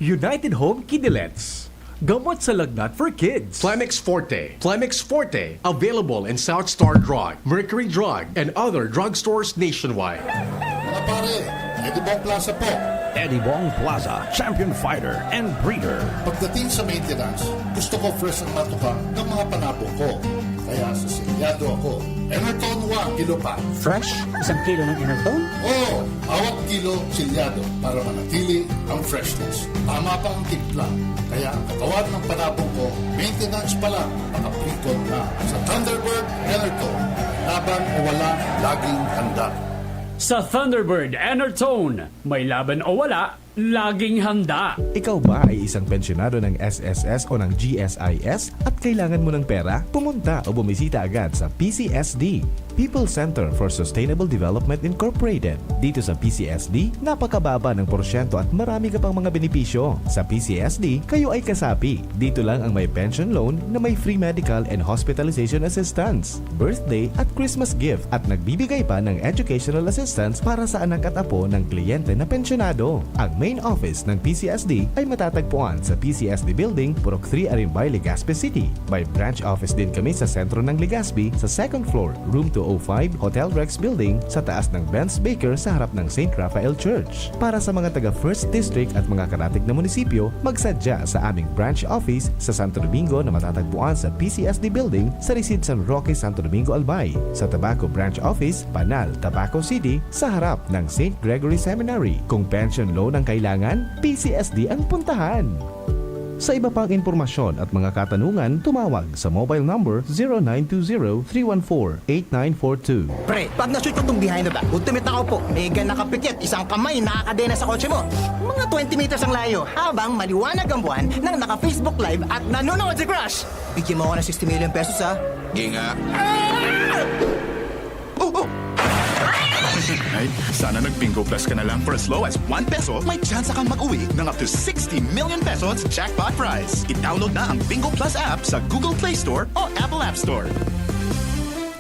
United Home Kidilets. Gamot sa lagnat for kids. Plemex Forte. Plemex Forte. Available in South Star Drug, Mercury Drug, and other drugstores nationwide. Mga pare, Eddie Bong Plaza po. Eddie Bong Plaza, champion fighter and breeder. Pagdating sa maintenance, gusto ko fresh ang matuka ng mga panabong ko. Kaya sa Selyado ako. Enerton One, kilo pa. Fresh? Isang kilo ng Enerton? Oo, bawat kilo, selyado para manatili ang freshness. Tama pa ang timpla. Kaya ang katawan ng panabong ko, maintenance pa lang, nakaprikot na. Sa Thunderbird Enerton, laban o wala, laging handa. Sa Thunderbird Enerton, may laban o wala, laging handa. Ikaw ba ay isang pensyonado ng S S S o ng G S I S at kailangan mo ng pera? Pumunta o bumisita agad sa P C S D. People Center for Sustainable Development Incorporated. Dito sa P C S D, napakababa ng porsyento at marami ka pang mga benepisyo. Sa P C S D, kayo ay kasapi. Dito lang ang may pension loan na may free medical and hospitalization assistance, birthday at Christmas gift at nagbibigay pa ng educational assistance para sa anak at apo ng kliyente na pensyonado. Ang main office ng P C S D ay matatagpuan sa P C S D Building, Purok three, Arimbay, Legazpi City. May branch office din kami sa sentro ng Legazpi, sa second floor, room two oh five, Hotel Rex Building, sa taas ng Benz Baker sa harap ng Saint Raphael Church. Para sa mga taga First District at mga karatig na munisipyo, magsadya sa aming branch office sa Santo Domingo na matatagpuan sa P C S D Building sa Residences San Roque, Santo Domingo, Albay, sa Tabaco Branch Office, Panal, Tabaco City, sa harap ng Saint Gregory Seminary. Kung pension loan ang kailangan, P C S D ang puntahan. Sa iba pang impormasyon at mga katanungan, tumawag sa mobile number zero nine two zero three one four eight nine four two. Pre, pag na-shoot ko tong behind the back, ultimate ako po. Mega nakapikit, isang kamay nakakadena sa kotse mo. Mga twenty meters ang layo, habang maliwanag ang buwan nang naka-Facebook Live at nanonood si Crush. Bigyan mo ako ng sixty million pesos, ha? Ginga. Ah! Oh, oh! Ay, sana nag-Bingo Plus ka na lang. For as low as one peso, may tsansa kang mag-uwi ng up to sixty million pesos jackpot prize. I-download na ang Bingo Plus app sa Google Play Store o Apple App Store.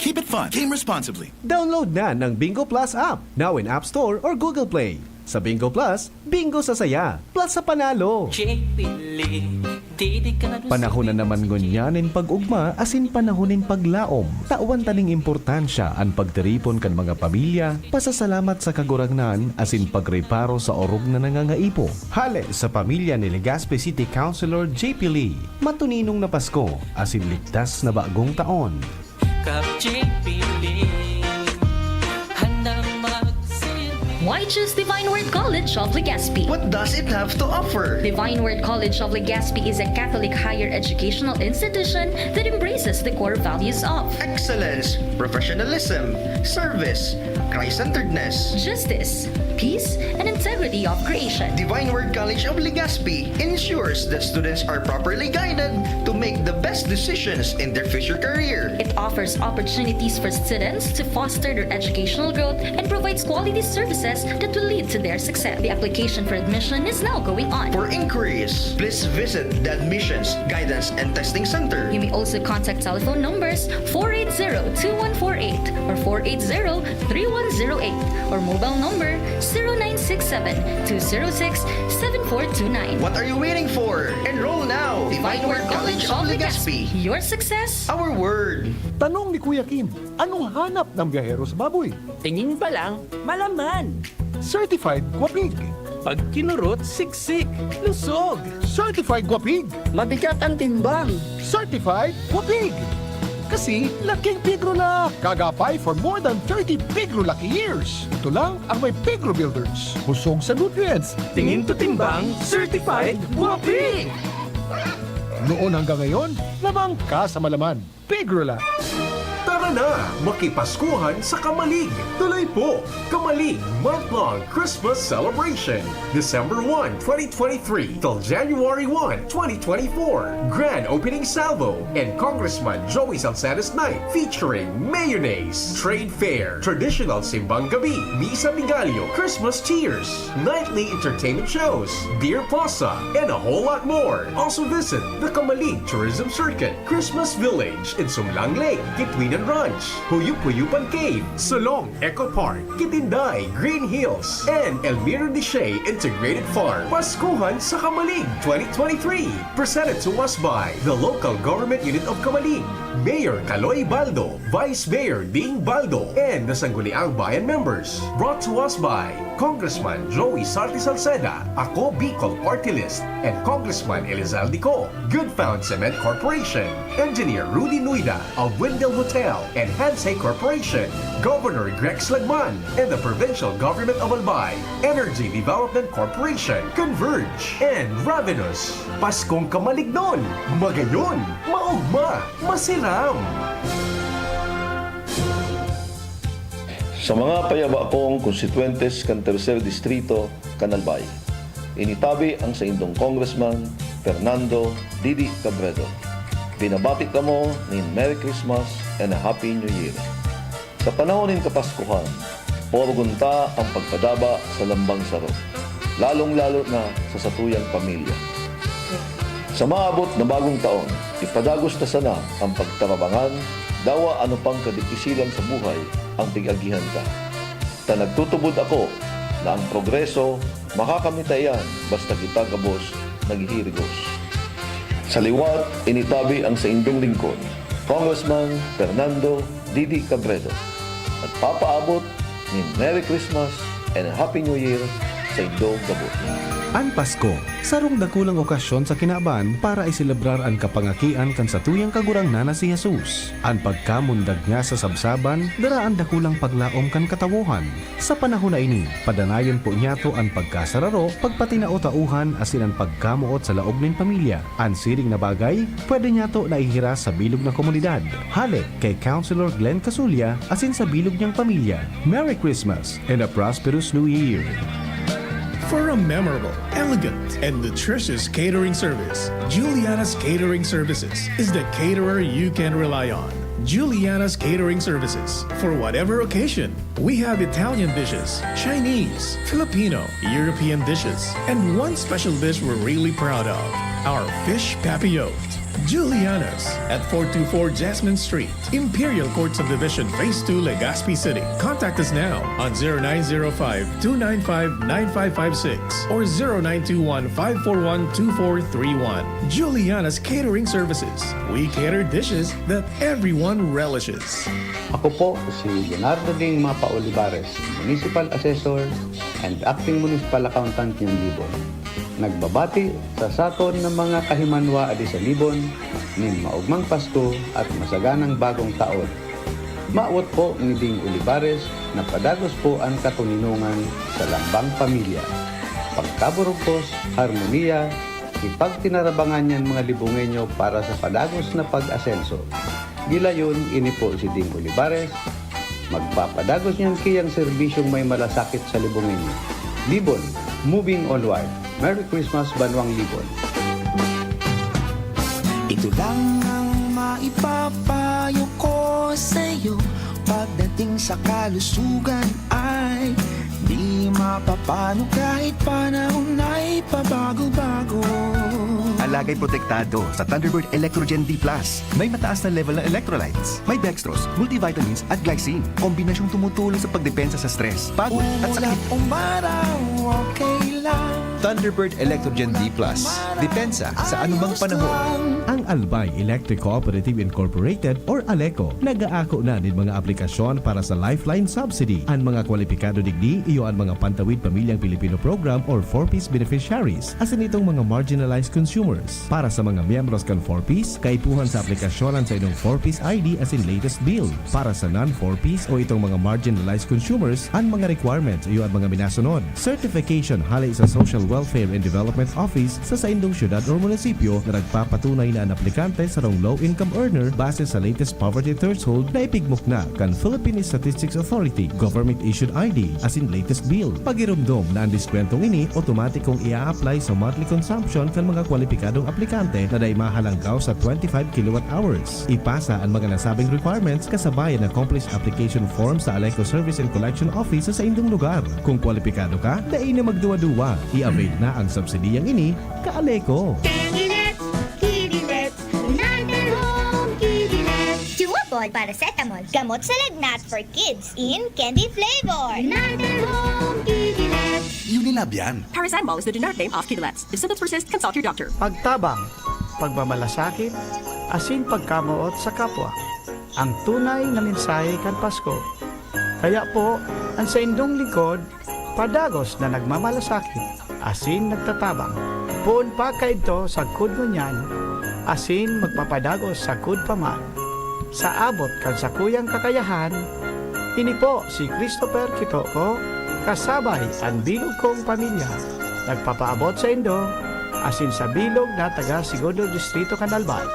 Keep it fun. Game responsibly. Download na ng Bingo Plus app, now in App Store or Google Play. Sa Bingo Plus, bingo sa saya, plus sa panalo. J P Lee, didigado sa Panahon na naman ngunyan nin pag-ugma asin panahon nin paglaom. Tawan ta nin importansya an pagtiripon kan mga pamilya, pasasalamat sa Kagurangnan asin pagreparo sa orog na nangangaipo. Hale sa pamilya ni Legazpi City Councilor J P Lee, matuninong na Pasko asin ligtas na bagong taon. Kap J P Lee, handang magsilbi. Why choose Divine Word College of Legazpi? What does it have to offer? Divine Word College of Legazpi is a Catholic higher educational institution that embraces the core values of excellence, professionalism, service, Christ-centeredness, justice, peace, and integrity of creation. Divine Word College of Legazpi ensures that students are properly guided to make the best decisions in their future career. It offers opportunities for students to foster their educational growth and provides quality services that will lead to their success. The application for admission is now going on. For inquiries, please visit the admissions, guidance, and testing center. You may also contact telephone numbers four eight zero two one four eight or four eight zero three one zero eight or mobile number zero nine six seven two zero six seven four two nine. What are you waiting for? Enroll now! Divine Word College of Legazpi. Your success, our word. Tanong ni Kuya Kim, anong hanap ng biyahero sa baboy? Tingin pa lang, malaman. Certified Guapig. Pag kinurot, siksik, lusog. Certified Guapig. Mabigat ang timbang. Certified Guapig. Kasi laking pigro na. Kagapay for more than thirty pigro lucky years. Ito lang ang may pigro builders. Busog sa nutrients. Tingin to timbang, certified guapig. Noon hanggang ngayon, lamang ka sa malaman. Pigro lang. Tara na, makipaskuhan sa Kamalig! Tuloy po, Kamalig Month-Long Christmas Celebration, December one, twenty twenty-three till January one, twenty twenty-four. Grand opening salvo and Congressman Joey Salcedo's night featuring mayonnaise, trade fair, traditional simbang gabi, misa de gallo, Christmas cheers, nightly entertainment shows, beer plaza, and a whole lot more. Also visit the Kamalig Tourism Circuit, Christmas Village, in Sumlang Lake, Kitwinan Ranch, Huyup-Huyupan Cave, Solong Eco Park, Kitinday, Green Hills, and Elmiro Deshay Integrated Farm. Paskuhan sa Kamalig twenty twenty-three. Presented to us by the Local Government Unit of Kamalig, Mayor Kaloy Baldo, Vice Mayor Ding Baldo, and the Sangguniang Bayan members. Brought to us by Congressman Joey Sarte Salceda, Ako Bicol Party List, and Congressman Elizalde Co, Good Found Cement Corporation, Engineer Rudy Nuida of Windmill Hotel and Hansei Corporation, Governor Grex Lagman, and the Provincial Government of Albay, Energy Development Corporation, Converge, and Ravenous. Paskong kamalignon, magayon, maugma, masiram. Sa mga payaba kong konstituyentes kan Tercer Distrito kan Albay, initabi ang saindong Congressman Fernando Didi Cabredo. Binabati kamo nin Merry Christmas and a Happy New Year. Sa panahon nin Kapaskuhan, porogon ta an pagpadaba sa lambang saro, lalong-lalo na sa satuyang pamilya. Sa maabot na bagong taon, ipadagos ta sana an pagtarabangan, dawa ano pang kadipisilan sa buhay an pig-agihan ta. Ta nagtutubod ako na an progreso makakamit ta iyan basta kita gabos naghihirigos. Sa liwat, ini tabi ang saindong lingkod, Congressman Fernando Didi Cabredo. Nagpapaabot nin Merry Christmas and Happy New Year sa indong gabos. An Pasko, sarong dakulang okasyon sa kinaban para iselebrar an kapangakian kan satuyang Kagurangnan na si Jesus. An pagkamundag niya sa sabsaban, dara an dakulang paglaom kan katawohan. Sa panahon na ini, padanayon po niyato an pagkasararo, pagpatinao-taohan asin an pagkamoot sa laog nin pamilya. An siring na bagay, pwede niyato naihiras sa bilog na komunidad. Hale kay Councilor Glenn Casulla asin sa bilog niyang pamilya. Merry Christmas and a prosperous New Year! For a memorable, elegant, and nutritious catering service, Juliana's Catering Services is the caterer you can rely on. Juliana's Catering Services. For whatever occasion, we have Italian dishes, Chinese, Filipino, European dishes, and one special dish we're really proud of, our fish papillote. Juliana's at four two four Jasmine Street, Imperial Court Subdivision, Phase two, Legazpi City. Contact us now on zero nine zero five, two nine five, nine five five six or zero nine two one, five four one, two four three one. Juliana's Catering Services. We cater dishes that everyone relishes. Ako po si Leonardo Ding Mapa Olivares, Municipal Assessor and Acting Municipal Accountant nin Libon. Nagbabati sa saton na mga kahimanwa adi sa Libon nin maogmang Pasko at masaganang Bagong Taon. Mawot po ni Ding Olivares na padagos po an katoninongan sa lambang pamilya, pagkaburugkos, harmonia, ipagtinarabangan niyan mga Libongenyo para sa padagos na pag-asenso. Gilayon, ini po si Ding Olivares, magpapadagos niyan kiyang serbisyong may malasakit sa Libongenyo. Libon, moving onward. Merry Christmas, Banwang Libon! Ito lang ang maipapayo ko sa'yo. Pagdating sa kalusugan ay di mapapano kahit panahon ay pabago-bago. Alagay protektado sa Thunderbird Electrogen D plus. May mataas na level ng electrolytes. May dextrose, multivitamins at glycine. Kombinasyong tumutulong sa pagdepensa sa stress, pagod at Umulan, sakit. Umaraw, okay lang. Thunderbird Electrogen D plus. Depensa sa anumang panahon. Ang Albay Electric Cooperative Incorporated or Aleco nag-aako na nin mga aplikasyon para sa Lifeline Subsidy. An mga kwalipikado digdi iyo an mga Pantawid Pamilyang Pilipino Program or four Ps beneficiaries, asin itong mga marginalized consumers. Para sa mga miyembros kan four Ps, kaipuhan sa aplikasyon an saindong four Ps I D asin latest bill. Para sa non-four Ps o itong mga marginalized consumers, an mga requirements iyo an mga minasunod. Certification hale sa Social Welfare and Development Office sa saindong syudad or munisipyo na nagpapatunay na an aplikante sarong low-income earner base sa latest poverty threshold na ipigmukna kan Philippine Statistics Authority, government-issued I D, asin latest bill. Pagiromdom na an diskwentong ini otomatikong ia-apply sa monthly consumption kan mga kwalipikadong aplikante na dai mahalanggaw sa twenty-five kilowatt hours. Ipasa an mga nasabing requirements kasabay an accomplished application form sa Aleco Service and Collection Office sa saindong lugar. Kung kwalipikado ka, dai na magduwa-duwa. I-avail na ang subsidiyang ini, ka-Aleco! Candilet, Kidilet, United Home Kidilet. Duopod paracetamol, gamot sa lagnat for kids in candy flavor. United Home Kidilet. Unilab yan. Paracetamol is the generic name of Kidilets. If symptoms persist, consult your doctor. Pagtabang, pagmamalasakit, asin pagkamoot sa kapwa, ang tunay na mensahe kan Pasko. Kaya po, ang saindong lingkod, padagos na nagmamalasakit, asin nagtatabang. Poon pa kaidto sagkod ngunyan, asin magpapadagos sagkod pa man. Sa abot kan sakuyang kakayahan, ini po si Christopher Kitoco, kasabay an bilog kong pamilya, nagpapaabot saindo, asin sa bilog na taga Segundo Distrito kan Albay,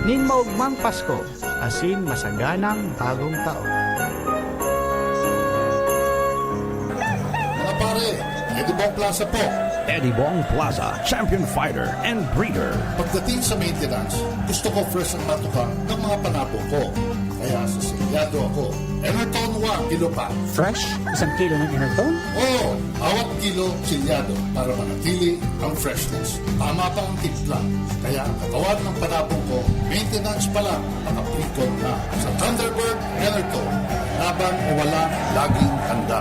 nin maogmang Pasko asin masaganang Bagong Taon. Mga pare, Edibong Plaza po. Edibong Plaza, champion fighter and breeder. Pagdating sa maintenance, gusto ko fresh ang matuka ng mga panabo ko. Kaya sa Ito ako. Enerton One, kilo pa. Fresh? Isang kilo ng Enerton? Oo, bawat kilo silyado para manatili ang freshness. Tama pa ang timpla. Kaya ang katawan ng panabong ko, maintenance pa lang, nakapikot na. Sa Thunderbird Enerton, laban o wala, laging handa.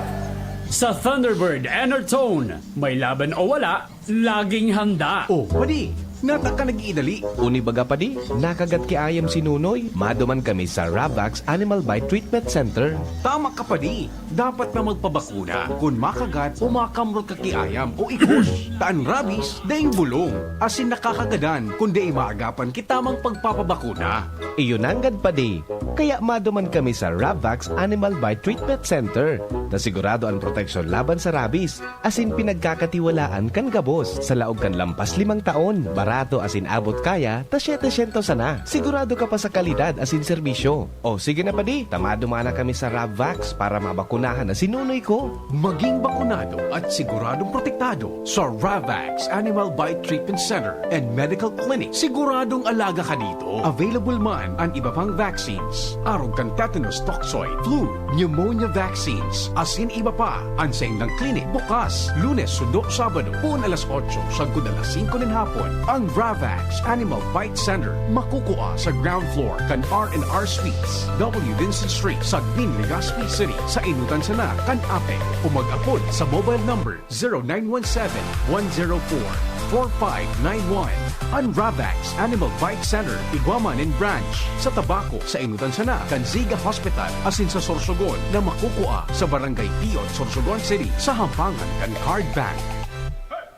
Sa Thunderbird Enertone, may laban o wala, laging handa. Oh, padi, nata ka nag-iidali. Uni baga padi, nakagat ki ayam si Nunoy. Maduman kami sa Ravvax Animal Bite Treatment Center. Tama ka padi, dapat na magpabakuna kun makagat o makamrot ka ki ayam o ikos. Ta an rabies, daing bulong, asin nakakagadan kun dai maagapan ki tamang pagpapabakuna. Iyo nanggad padi, kaya maduman kami sa Ravvax Animal Bite Treatment Center, na sigurado an proteksyon laban sa rabies, asin pinagkakatiwalaan kan gabos. Sa laog kan lampas limang taon, barato asin abot kaya ta setecientos sana. Sigurado ka pa sa kalidad asin serbisyo. O sige na padi, ta maduman na kami sa Ravvax para mabakunahan na si Nunoy ko. Maging bakunado at siguradong protektado sa Ravvax Animal Bite Treatment Center and Medical Clinic. Siguradong alaga ka dito. Available man an iba pang vaccines, arog kan tetanus toxoid, flu, pneumonia vaccines, asin iba pa. An saindang clinic bukas Lunes sundo Sabado, poon alas otso sagkod alas singko nin hapon. Ang Ravvax Animal Bite Center makukua sa ground floor kan R and R Suites, W Vincent Street, Sagmin, Legazpi City, sa inutan sana kan APEC, o mag-apod sa mobile number zero nine one seven, one zero four, four five nine one. An Ravvax Animal Bite Center, igwa man nin branch sa Tabaco, sa inutan sana kan Ziga Hospital, asin sa Sorsogon, na makukua sa Barangay Pion, Sorsogon City, sa hampangan kan Card Bank.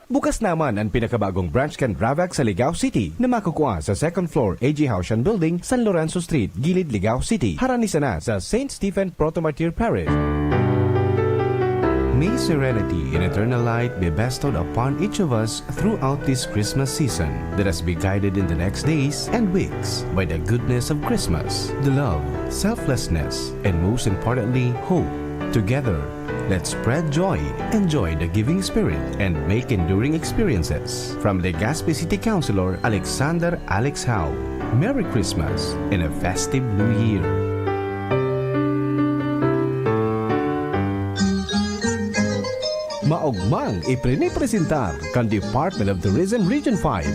Bukas naman an pinakabagong branch kan Ravvax sa Ligao City, na makukua sa second floor A G Haushan Building, San Lorenzo Street, Gilid, Ligao City. Harani sana sa Saint Stephen Protomartyr Parish. May serenity and eternal light be bestowed upon each of us throughout this Christmas season. Let us be guided in the next days and weeks by the goodness of Christmas, the love, selflessness, and most importantly, hope. Together, let's spread joy, enjoy the giving spirit, and make enduring experiences. From Legazpi City Councilor Alexander Alex Howe, Merry Christmas and a festive New Year! Maogmang iprinipresentar kan Department of Tourism Region five,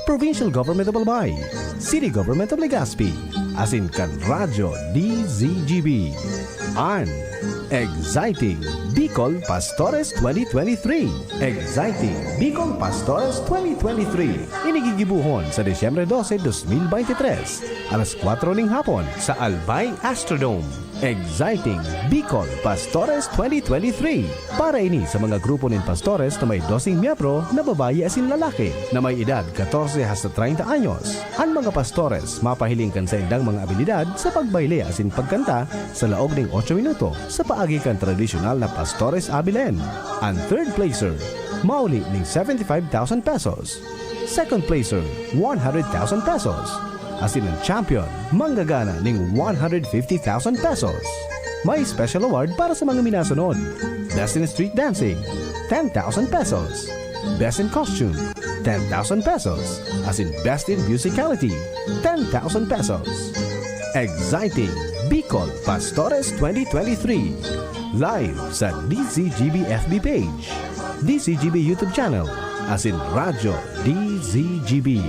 Provincial Government of Albay, City Government of Legazpi, asin kan Radyo D Z G B. An Exciting Bicol Pastores twenty twenty-three. Exciting Bicol Pastores twenty twenty-three. Ini gigibohon sa Disyembre dose, dos mil bente tres, alas kwatro ning hapon, sa Albay Astrodome. Exciting Bicol Pastores twenty twenty-three. Para ini sa mga grupo nin pastores na may doseng miyembro na babayi asin lalaki, na may edad katorse hasta treinta anyos. An mga pastores mapahiling kan saindang mga abilidad sa pagbayle asin pagkanta sa laog ning otso minuto sa paagi kan tradisyonal na Pastores Abilene. An third placer, mauli ning seventy-five thousand pesos. Second placer, one hundred thousand pesos. Asin an champion, manggagana ning one hundred fifty thousand pesos. May special award para sa mga minasunod: Best in Street Dancing, ten thousand pesos. Best in Costume, ten thousand pesos. Asin Best in Musicality, ten thousand pesos. Exciting Bicol Pastores twenty twenty-three. Live sa D Z G B F B page, D Z G B YouTube channel, asin Radyo D Z G B.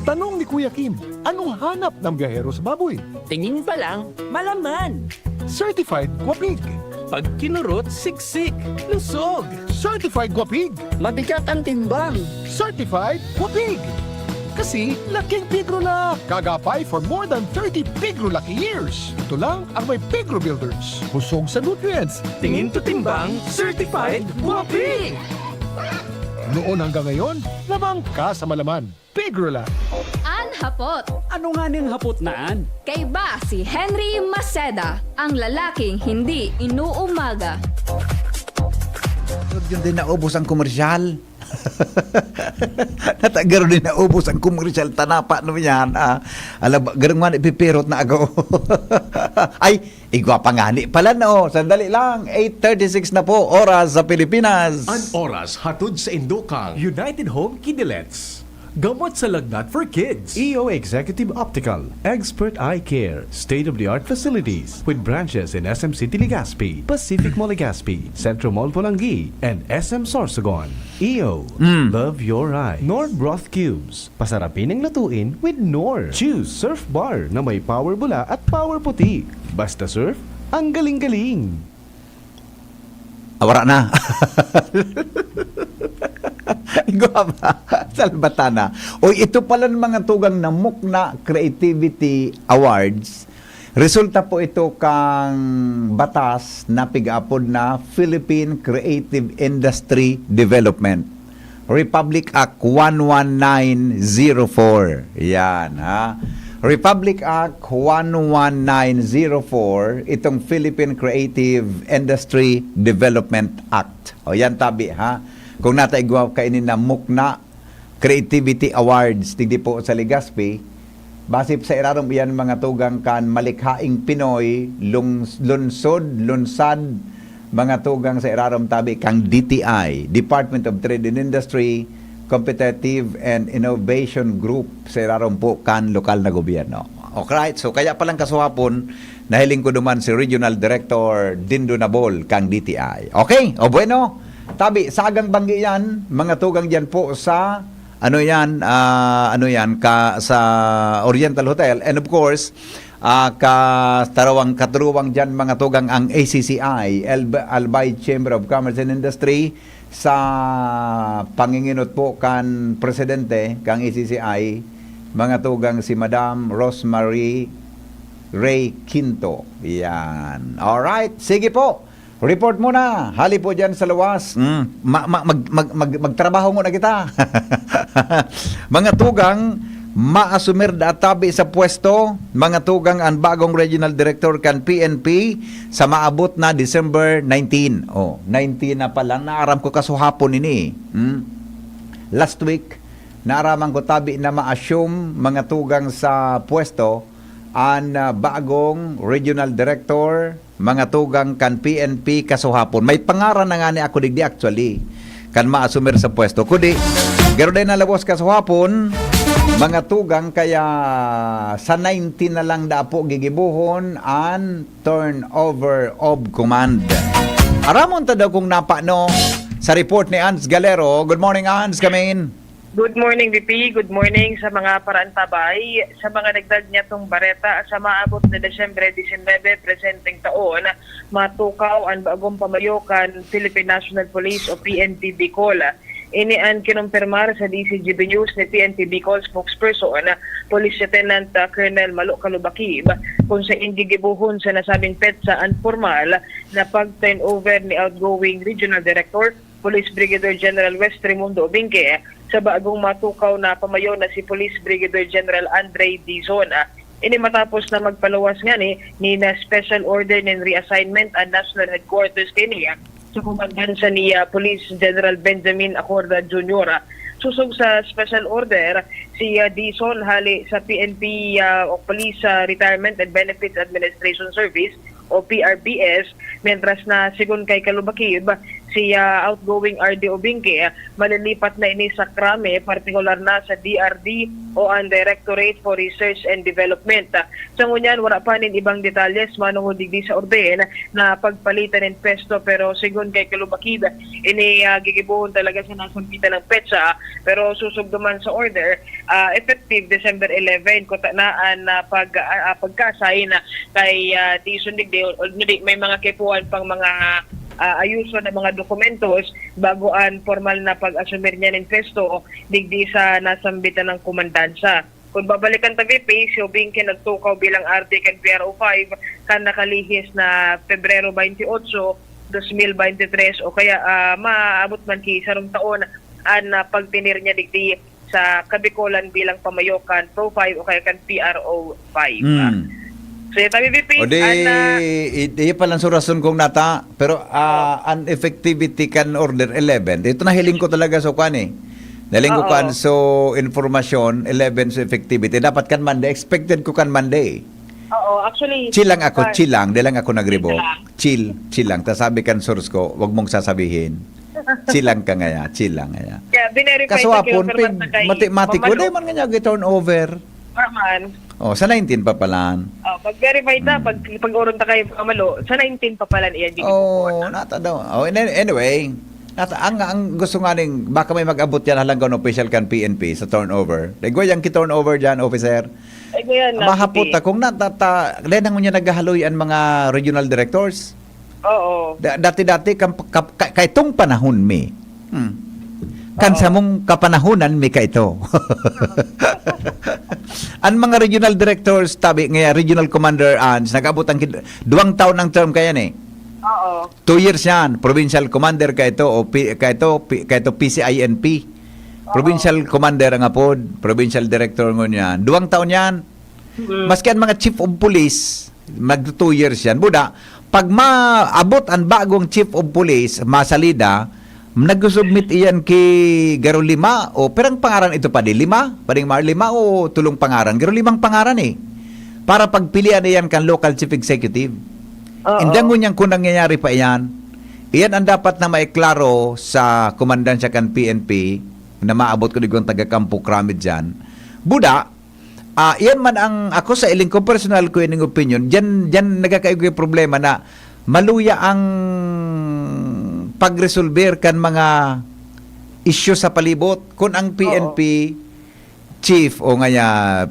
Tanong ni Kuya Kim, anong hanap ng biyahero sa baboy? Tingin pa lang, malaman. Certified Guapig. Pag kinurot, siksik, lusog. Certified Guapig. Mabigat ang timbang. Certified Guapig. Kasi laking Pigrula. Kagapay for more than thirty Pigrula years. Ito lang ang may Pigro Builders. Busog sa nutrients. Tingin to timbang, certified guapi. Noon hanggang ngayon, lamang ka sa malaman. Pigrula. An hapot. Ano nga ning hapot na an? Kaiba si Henry Maceda, ang lalaking hindi inuumaga. Yun din naubos ang komersyal. Natagaro din naubos ang komersyal. Tanapa naman yan. Ah, alaba, garong man ipipirot na ako. Ay, igwa pa nga ni pala no. Sandali lang. Eight thirty-six na po, oras sa Pilipinas. An oras hatod sa indokang United Home Kidilets. Gamot sa lagnat for kids. E O Executive Optical, expert eye care, state-of-the-art facilities with branches in S M City Legazpi, Pacific Mall Legazpi, Centro Mall Polangui, and S M Sorsogon. E O, Mm. love your eye. Knorr broth cubes, pasarapin ang lutuin with Knorr. Choose Surf Bar na may power bula at power puti. Basta surf, ang galing-galing. Ah, wala na. Guwapa. Salbata na. Oy, ito pala ang mga tugang na Mukna Creativity Awards. Resulta po ito kang batas na pig-aapod na Philippine Creative Industry Development. Republic Act one one nine zero four. Yan, ha? Republic Act one one nine zero four, itong Philippine Creative Industry Development Act. O yan, tabi, ha? Kung nataigwa kaini na Mukna Creativity Awards, digdi po sa Legazpi, base sa irarom iyan mga tugang kan malikhaing Pinoy, lungs-, lungsod, lunsad, mga tugang sa irarom tabi kang D T I, Department of Trade and Industry, Competitive and Innovation Group sa irarom po kan lokal na gobyerno. Alright, so kaya palang kasuhapon, nahiling ko duman si Regional Director Dindo Nabol kang D T I. Okay, o bueno, tabi, sagang banggi yan, mga tugang dyan po sa, ano yan, ah, ano yan, ka, sa Oriental Hotel. And of course, ah, katarawang, katarawang dyan, mga tugang, ang A C C I, Alb-, Albay Chamber of Commerce and Industry, sa panginginot po kan presidente kang A C C I, mga tugang, si Madam Rosemary Ray Quinto. Yan. Alright. Sige po. Report muna. Hali po dyan sa luwas. Mm. Ma-, ma-, mag-, mag-, mag-, magtrabaho muna kita. Mga tugang, maasumir da tabi sa pwesto, mga tugang, ang bagong regional director kan P N P sa maabot na December nineteen. Oh, nineteen na pala. Naaram ko kasuhapon ini. Hmm? Last week, naaraman ko tabi na ma-assume, mga tugang, sa pwesto an, ah, bagong regional director, mga tugang, kan P N P kasuhapon. May pangaran na ngani ako digdi actually, kan maasumir sa pwesto. Kundi, garo din nalabos kasuhapon, mga tugang, kaya sa nineteen na lang da po gigibohon an turnover of command. Aramon ta daw kung napano sa report ni Ans Galero. Good morning, Ans. Come in. Good morning, V P. Good morning sa mga paraantabay. Sa mga nagdag niyatong bareta, sa maabot na Disyembre disinebe presenteng taon, matukaw an bagong pamayo kan Philippine National Police o P N P Bicol. Ini an kinumpirmar sa D Z G B News ni P N P Bicol spokesperson, Police Lieutenant, ah, Colonel Malo Kalubakib, kung sain gigibohon sa nasabing petsa an pormal na pag-turnover ni outgoing Regional Director Police Brigadier General Wes Raimundo Obingke sa bagong matukaw na pamayo na si Police Brigadier General Andre Dizon. Ini matapos na magpaluwas ngani nin Special Order nin Reassignment an National Headquarters kaini sa komandansa ni, ah, Police General Benjamin Acorda Junior. Sosog sa Special Order, si, ah, Dizon hale sa P N P, ah, o Police, ah, Retirement and Benefits Administration Service o P R B S, mientras na, segun kay Kalubakib, si, ah, outgoing R D Obingke, ah, malilipat na ini sa krame, partikular na sa D R D o ang Directorate for Research and Development. Ah, sa ngunyan, wala pa nin ibang detalles manungod digdi sa orden na pagpalitan nin pwesto, pero segun kay Kalubakib, ini, ah, gigibohon talaga sa nasambitan na petsa, pero sosog duman sa order, ah, effective December eleven, kuta na an, ah, pag, ah, ah, pagka-assign kay, ah, Dizon digdi, although may mga kaipuhan pang mga, ah, ayuson na mga dokumentos bago an pormal na pag-asumir niya nin pwesto digdi sa nasambitan na komandansa. Kung babalikan ta, V P, si Obingke nagtukaw bilang R D kan P R O five kan nakalihis na Pebrero twenty-eight, twenty twenty-three, o kaya, ah, maabot man ki sarong taon an, ah, pagtener niya digdi sa Kabicolan bilang pamayo kan Pro five o kaya kan P R O five. Mm. So, ito, V P, O di, an, ah, i-, di palang surason kong nata, pero, ah, Oo. an effectivity kan order eleven, ito nahiling ko talaga sa kwan eh. Nahiling ko Oo. kwan, so, informasyon, eleven sa effectivity. Dapat kan Monday, expected ko kan Monday. Oo, actually, Chill lang ako, ah, chill lang. Di lang ako nagribo. Chill lang. Chill, chill lang. Tas sabi kan source ko, "Wag mong sasabihin." Chill lang ka ngaya, chill lang ngaya. Kaya binerify Kaso sa hapon, pero pig, matagay, mathematical, mamalo. Di man nga turnover. Wala man. Oh, sa nineteen pa palan. Oh, pag-verify ta, Hmm. pag pag-uron ta kay mamalo, sa nineteen pa pala niya, di Oh, ko nata daw. Oh, in- anyway, nata, ang, ang gusto nga ning, baka may mag-abot yan halanggang official kan P N P sa turnover. Dagway ang ki-turnover dyan, officer. Ay, ganyan na. Mahapot ta kung natata, dahil nang niya naghahaloy ang mga regional directors. Oo. Da- dati-dati, kam, ka, ka, kaitong panahon mi. Hmm. Kan Oo. Samong kapanahonan mi kaito. Ang mga regional directors, tabi nga regional commander, Ans, nag-abot ang kid- duwang taon ang term kaya ni. Oo. Two years yan, provincial commander kaito o P, kaito, P, kaito P C I N P. Provincial commander ang apod, provincial director ngunyan. Duwang taon yan. Mm. Maski ang mga chief of police, mag two years yan. Buda, pag maabot ang bagong chief of police, masalida, nag-submit iyan ki garo lima, o perang pangaran ito pa di, lima? Paring Mar, lima o tulong pangaran? Garo limang pangaran eh. Para pagpilian iyan kan local chief executive. Oo. Indangon niyang kung nangyayari pa iyan, iyan ang dapat na maiklaro sa komandansya kan P N P na maabot ko digong taga-kampo kramid dyan. Buda, ah, iyan man ang ako sa iling ko, personal ko ining opinion, dyan, dyan nagkakaigoy problema na maluya ang pag-resolver kan mga isyu sa palibot. Kung ang P N P chief o ngaya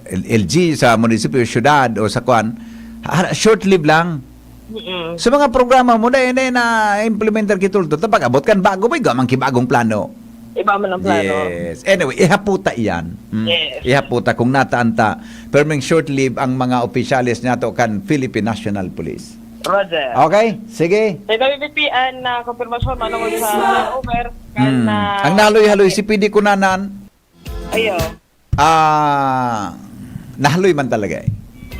L G sa munisipyo, syudad o sa kwan, ha- short-lived lang. Mm-mm. Sa mga programa mo, dahil na na-implementar kitulto, tapag abot kan bago, may gamang kibagong plano. Iba man ang plano. Yes. Anyway, ihaputa iyan. Mm. Yes. Ihaputa kung nataan ta. Pero may short-lived ang mga opisyales nato kan Philippine National Police. Roger. Okay? Sige. Sa W P P N na konfirmasyon, manungod sa over, kan, Hmm. ah, Ang nahaloy-haloy si P D Kunanan, Ayo. ah, nahaloy man talaga eh.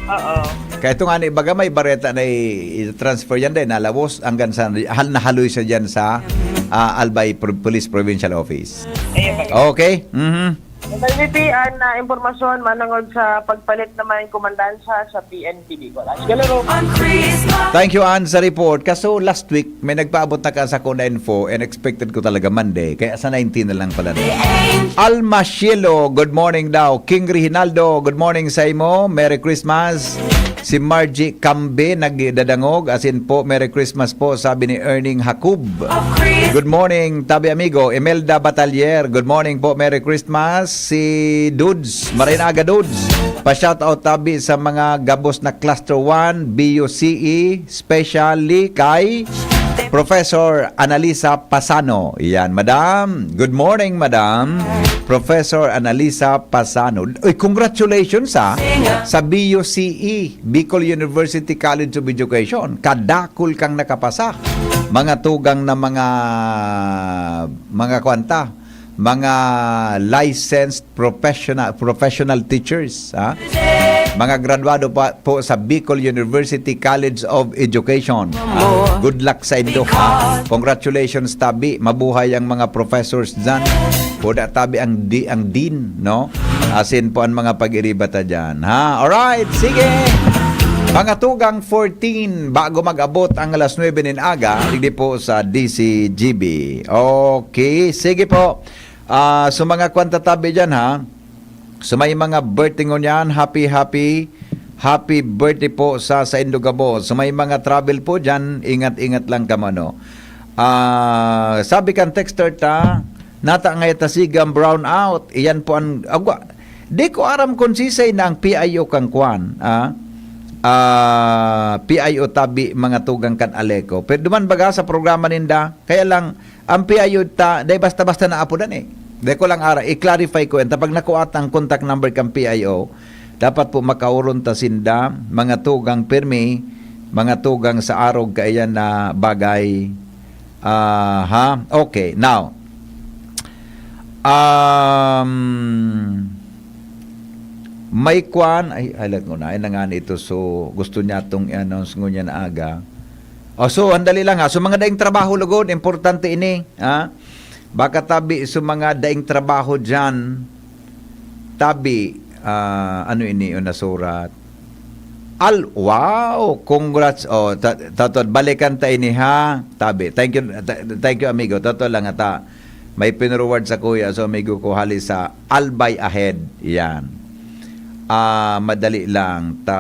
Oo. Kaya ito nga ni baga may bareta na i-transfer yan dahil nalawos hanggang sa hal nahaloy siya dyan sa ah, Albay Pro- Police Provincial Office. Ayo ba? Okay? Mhm. Sa W P N na impormasyon, manungod sa pagpalit naman ng komandansya sa P N P Bicol. As Galero. Thank you, Ann, sa report. Kaso last week, may nagpaabot na ka sa ko na info and expected ko talaga Monday. Kaya sa nineteen na lang pala na. Alma Cielo, good morning daw. King Reginaldo, good morning sa imo. Merry Christmas. Si Margie Cambe nagdadangog, as in po, "Merry Christmas po," sabi ni Erning Jacob. Good morning, tabi amigo. Imelda Batalier, good morning po, Merry Christmas. Si Dudes, maray na aga, Dudes. Pa-shoutout tabi sa mga gabos na Cluster one, B U C E, especially kay Professor Analisa Pasano. Yan, Madam. Good morning, Madam. Professor Analisa Pasano. Uy, congratulations, ha, sa B U C E, Bicol University College of Education. Kadakol kang nakapasa. Mga tugang na mga, mga kwanta, mga licensed professional, professional teachers, ha? Mga graduado pa po sa Bicol University College of Education. Ah, good luck sa indo, ha? Congratulations, tabi. Mabuhay ang mga professors dyan. Kuda tabi ang, di, ang dean, no? Asin po ang mga pag-iriba ta dyan, ha? Alright, sige. Mga tugang fourteen, bago mag-abot ang alas nuebe nin aga, digdi po sa D C G B. Okay, sige po. Ah, so mga kwanta tabi dyan, ha? So may mga birthday ngunyan, happy, happy, happy birthday po sa, sa indo gabos. So may mga travel po dyan, ingat-ingat lang kamo, no? Ah, sabi kan texter ta, nata ngay ta sigang brown out. Iyan po ang, agwa, di ko aram kung sisay na ang P I O kang kwan, ah? Ah, P I O tabi, mga tugang kan Aleco. Pero duman baga sa programa ninda, kaya lang, ang P I O ta, dai basta-basta naapodan eh. Dai ko lang ara, i-clarify ko yan. Tapag nakuha ang contact number kan P I O, dapat po makauron ta sinda, mga tugang pirmi, mga tugang sa arog kaiyan na bagay. Ah, ha? Okay, now, um, may kwan, ay, halat ko na, ay, nangani ito. So, gusto niya itong i-announce ngunyan na aga. O, so, andali lang ha. So, mga daing trabaho, lugod, importante ini, ha? Baka tabi, so, mga daing trabaho dyan, tabi, ah, ano ini yung nasurat? Al, wow! Congrats. Oh, ta-, totoo, balikan ta ini, ha, tabi. Thank you, th-, thank you, amigo. Totoo lang ata. May pinurward sa kuya, so amigo ko hali sa Albay Ahead. Yan. Ah, madali lang. Ta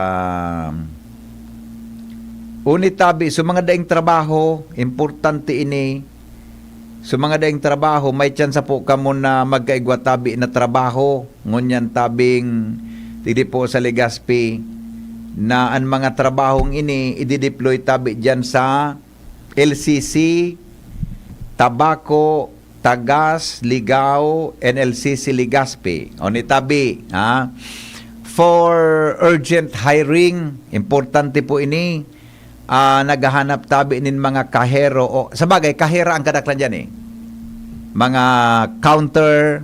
Uni tabi, so mga daing trabaho, importante ini. So mga daing trabaho, may tsansa po kamo na magkaigwa tabi na trabaho. Ngunyan tabing, digdi po sa Legazpi, na an mga trabahong ini idideploy tabi diyan sa L C C, Tabaco, Tagas, Ligao, N L C C Legazpi. O ni tabi, ha? For urgent hiring, importante po ini. Ah, naghahanap tabi nin mga kahero. O, sa bagay, kahera ang kadaklan diyan, eh. Mga counter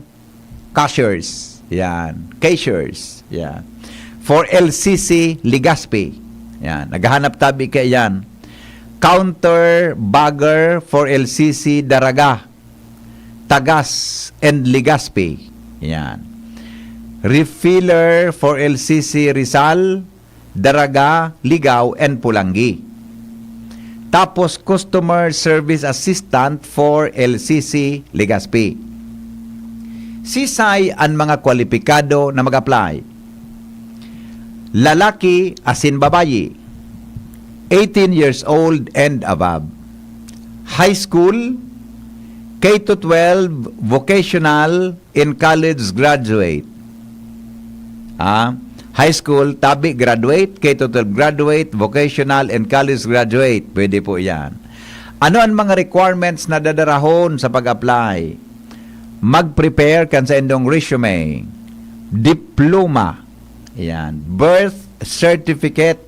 cashiers. Yan. Cashiers. Yan. For L C C Legazpi. Yan. Naghahanap tabi kaya yan. Counter bagger for L C C Daraga, Tagas, and Legazpi. Yan. Refiller for L C C Rizal, Daraga, Ligao, and Polangui. Tapos, Customer Service Assistant for L C C Legazpi. Sisay an mga kwalipikado na mag-apply? Lalaki asin babayi, eighteen years old and above. High school, K to twelve, vocational, in college graduate. Ah, high school, tabi graduate, K to twelve graduate, vocational, and college graduate. Pwede po yan. Ano ang mga requirements na dadarahon sa pag-apply? Mag-prepare kan sa indong resume, diploma, yan, birth certificate,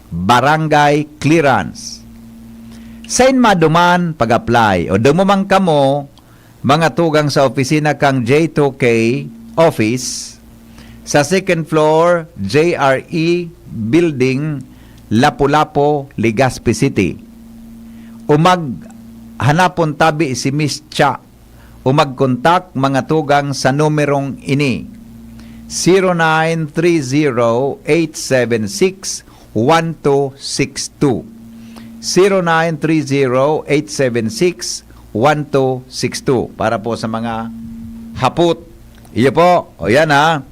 barangay clearance. Sain maduman pag-apply o dumuman kamo mga tugang sa opisina kan J two K office sa second floor, J R E Building, Lapu-Lapu, Legazpi City. O maghanapon tabi si Miss Cha o magkontak mga tugang sa numerong ini, zero nine three zero eight seven six one two six two. Zero nine three zero eight seven six one two six two. Para po sa mga hapot. Iyo po. O yan ha.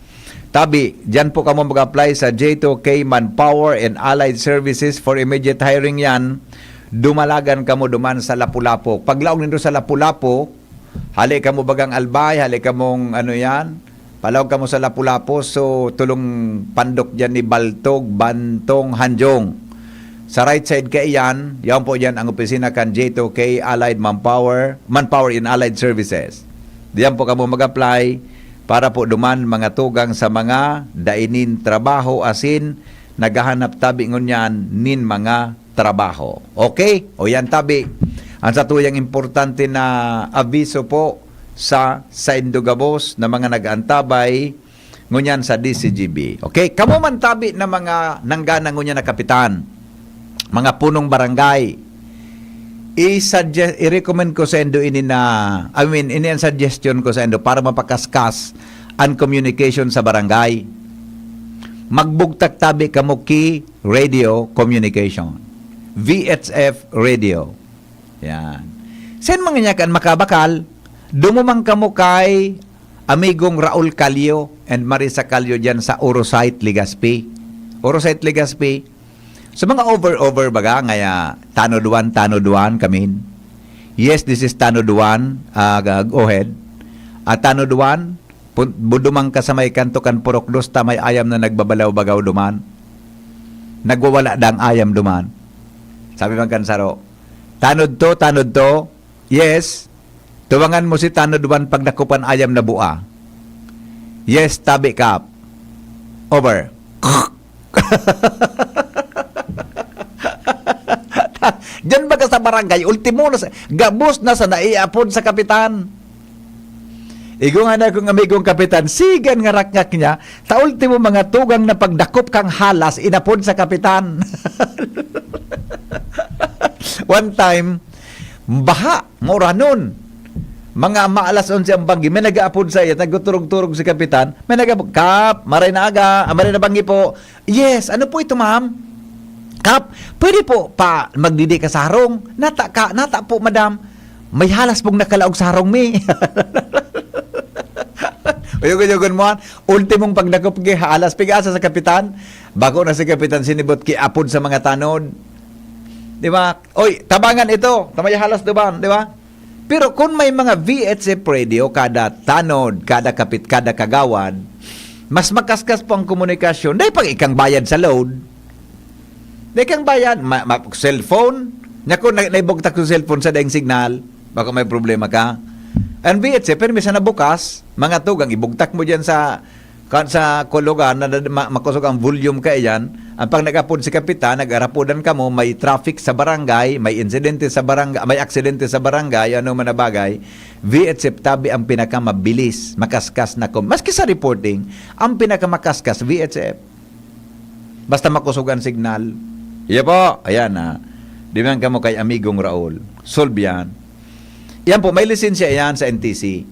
Tabi, diyan po kamo mag-apply sa J two K Manpower and Allied Services for immediate hiring yan. Dumalagan kamo duman sa Lapu-Lapu. Paglaog nindo sa Lapu-Lapu, hali kamo bagang Albay, hali kamong ano yan, palaog kamo sa Lapu-Lapu, so tulong pandok diyan ni Baltog, Bantong, Hanjong. Sa right side kaiyan, yan po diyan ang opisina kan J two K Allied Manpower, Manpower in Allied Services. Diyan po kamo mag-apply para po duman mga tugang sa mga dainin trabaho asin naghahanap tabi ngunyan nin mga trabaho. Okay? O yan tabi. Ang satuyang importante na abiso po sa saindo gabos na mga nag-aantabay ngunyan sa D C G B. Okay? Kamo man tabi na mga nanggana ngunyan na kapitan, mga punong barangay, i-suggest, i-recommend ko sa indo ini na, I mean, ini ang suggestion ko sa indo para mapakaskas ang communication sa barangay. Magbugtak tabi kamo ki radio communication, V H F radio. Yan. Sen mga nyakan makabakal, dumuman kamo kay amigong Raul Calio and Marisa Calio diyan sa Orosite, Legazpi. Orosite, Legazpi. Sa mga over-over baga, ngaya, tanod one, tanod one, kamin. Yes, this is tanod one, ah, go ahead. At tanod one, pun-, bu-, duman ka sa may kanto kan Purok Dos, ta may ayam na nagbabalaw-bagaw duman. Nagwawala dang ayam duman. Sabi man kan saro, "Tanod to, tanod to." Yes. Tuwangan mo si tanod one pagdakop an ayam na bua. Yes, tabi kap. Over. Diyan baga sa barangay, ultimo na sa, gabos na sa naiapod sa kapitan. Igo nga na akong amigong kapitan, sigan nga rakngak niya, ta ultimo mga tugang na pagdakop kang halas, inapod sa kapitan. One time, baha, mauranon. Mga maalas onse ang banggi, may nag-aapod sa iya, nagtuturog-turog si Kapitan, may nag-aapod, "Kap, maray na aga, ah, maray na banggi po." "Yes, ano po ito, ma'am?" "Kap, pwede po pa magdidi ka sarong?" "Nata ka, nata po, madam. May halas pong nakalaog sarong mi." Uyog-uyogon mo, ah. Ultimong pagdakop ki halas, pig-asa sa Kapitan. Bako na si Kapitan sinibot ki apod sa mga tanod. Di ba? "Oy, tabangan ito. Tamay halas duman," di ba? Pero kun may mga V H F radio kada tanod, kada kapit, kada kagawad, mas makaskas po ang komunikasyon. Dai pag ikang bayad sa load. Dai kang bayad, ma, ma, cellphone. Nya kun na, naibugtak yung cellphone sa daing signal, baka may problema ka. Ang V H F, pero minsan nabukas, mga tugang, ibugtak mo dyan sa, kan sa lugar na, na ma, makosog ang volume ka iyan. Ang pag nag-apod si Kapitan, nag-arapodan kamo, may traffic sa barangay, may insidente sa barangay, may aksidente sa barangay, ano man na bagay, V H F tabi ang pinakamabilis, makaskas na kom-, maski sa reporting, ang pinakamakaskas, V H F. Basta makosog ang signal. Iya po, ayan na. Di man kamo kay Amigong Raul. Solve yan. Yan po, may lisensya yan sa N T C.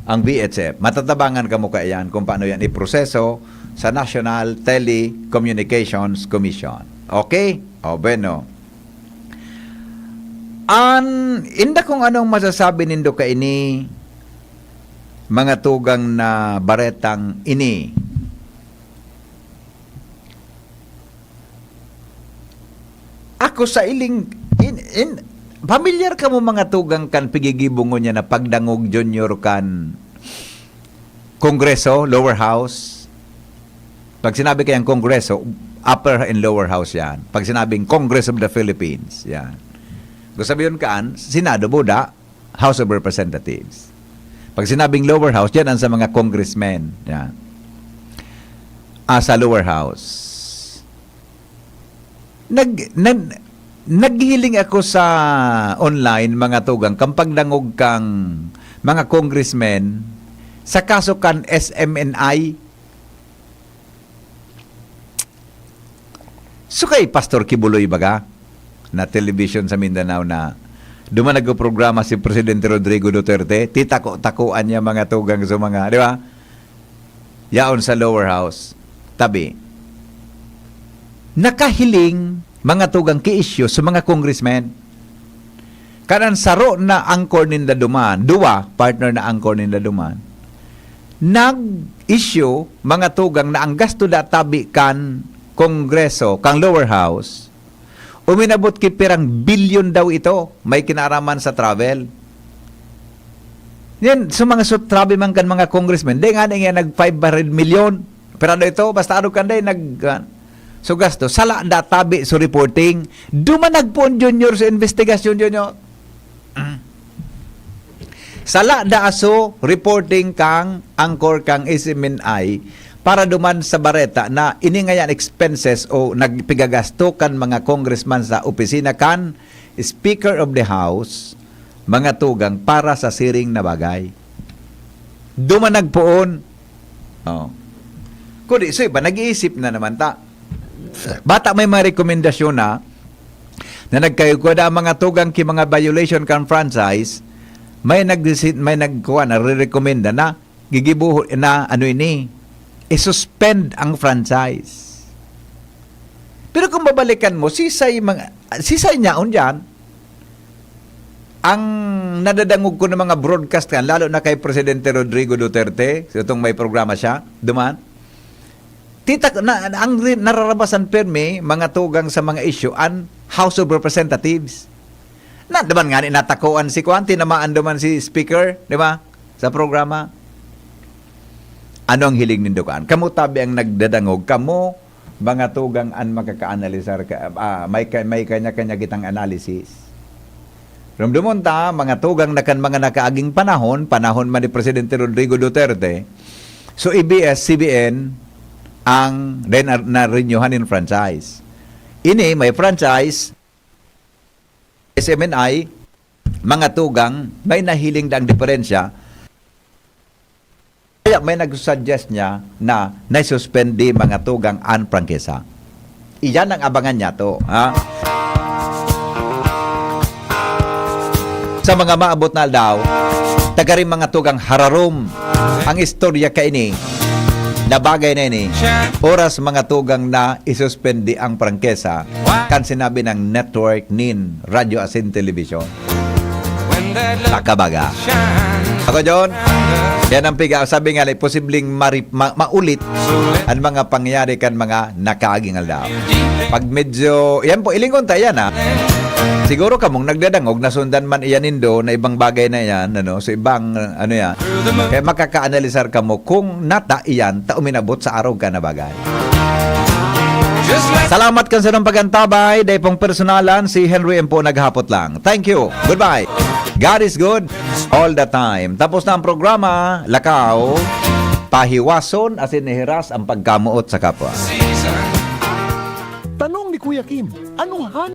Ang V H F. Matatabangan kamo kaiyan kung paano yan iproseso sa National Telecommunications Commission. Okay? O, bueno. An, inda kung anong masasabi nindo kaini, mga tugang na baretang ini. Ako sa iling, in, in, pamilyar kamo mga tugang kan pigigibongon niya na pagdangog junior kan Kongreso, Lower House? Pag sinabi kayang Kongreso, Upper and Lower House yan. Pag sinabing Congress of the Philippines, yan. Gusto sabihin kaan, Senado, buda, House of Representatives. Pag sinabing Lower House, yan ang sa mga congressmen. Yan. Ah, sa Lower House. Nag, nan, naghiling ako sa online, mga tugang, kang pagdangog kang mga congressmen sa kaso kan S M N I. So kay Pastor Kibuloy baga, na television sa Mindanao na duman nagpo-programa si Presidente Rodrigo Duterte, titako-takoan niya mga tugang sa mga, di ba? Yaon sa lower house, tabi. Nakahiling mga tugang ki-issue sa mga congressmen. Kanan saro na anchor ninda duman, duwa partner na anchor ninda duman, nag-issue mga tugang na ang gasto da tabi kan Kongreso, kan lower house, uminabot ki pirang bilyon daw ito, may kinaaraman sa travel. Yan, sa mga sut-, travel man kan mga congressmen, di nga na nga nag five hundred million. Pero ano ito? Basta ano kan day, nag, ah, so gasto. Sala da tabi so reporting. Duman nagpoon, Junior, sa investigasyon, Junior. Sala da aso reporting kang anchor kang S M N I para duman sa bareta na ini ngayan expenses o nagpigagasto kan mga congressman sa opisina kan Speaker of the House, mga tugang para sa siring na bagay. Duman nagpoon. Oh. Kundi, so iba, nag-iisip na naman ta. Bata may mga rekomendasyon na, na nagkayugkod ang mga tugang ki mga violation kan franchise, may nag-, may nagkuha na, re-recommenda na, gigibuho na, ano ini, i-suspend ang franchise. Pero kung babalikan mo, sisay mga, sisay niyaon diyan, ang nadadangog ko ng mga broadcast kan, lalo na kay Presidente Rodrigo Duterte, itong may programa siya, duman, tita, na, ang ri-, nararabasan permi, mga tugang sa mga issue, an House of Representatives. Na, duman nga ni natakoan si Kwan, tinamaan duman si Speaker, di ba? Sa programa. Ano ang hiling nindo kaan? Kamo tabi ang nagdadangog, kamo, mga tugang an makakaanalisar ka, ah, may ka, may kanya-kanya kitang analysis. Rumdumon ta, mga tugang na kan mga nakaaging panahon, panahon man ni Presidente Rodrigo Duterte, so A B S C B N ang den-, na-renew-han nin franchise. Ini may franchise, S M N I, mga tugang, may nahiling dang diferensya. Kaya may nagsusuggest niya na naisuspend di mga tugang an prangkisa. Iyan ang abangan niya to, ha? Sa mga maabot na aldaw, Tagari mga tugang hararom. Ang istorya kaini, na bagay na ini, oras mga tugang na isuspende ang prangkesa, kan sinabi ng network nin Radyo Asin Television. Nakabaga. Ako, John, yan ang piga. Sabi nga, like, posibleng mari- ma- maulit ang mga pangyayari kan mga nakaaging aldaw. Pag medyo, yan po, ilingon ta yan, ha. Siguro kamong nagdadangog, nasundan man iyan nindo na ibang bagay na yan, ano, sa ibang, ano yan. Kaya makakaanalisar kamo kung nata iyan ta uminabot sa araw ka na bagay. Salamat kan sarong pagantabay, dai pong personalan, si Henry M po naghapot lang. Thank you. Goodbye. God is good all the time. Tapos na ang programa, Lakaw, pahiwason, asin ihiras ang pagkamoot sa kapwa. Tanong ni Kuya Kim, ano han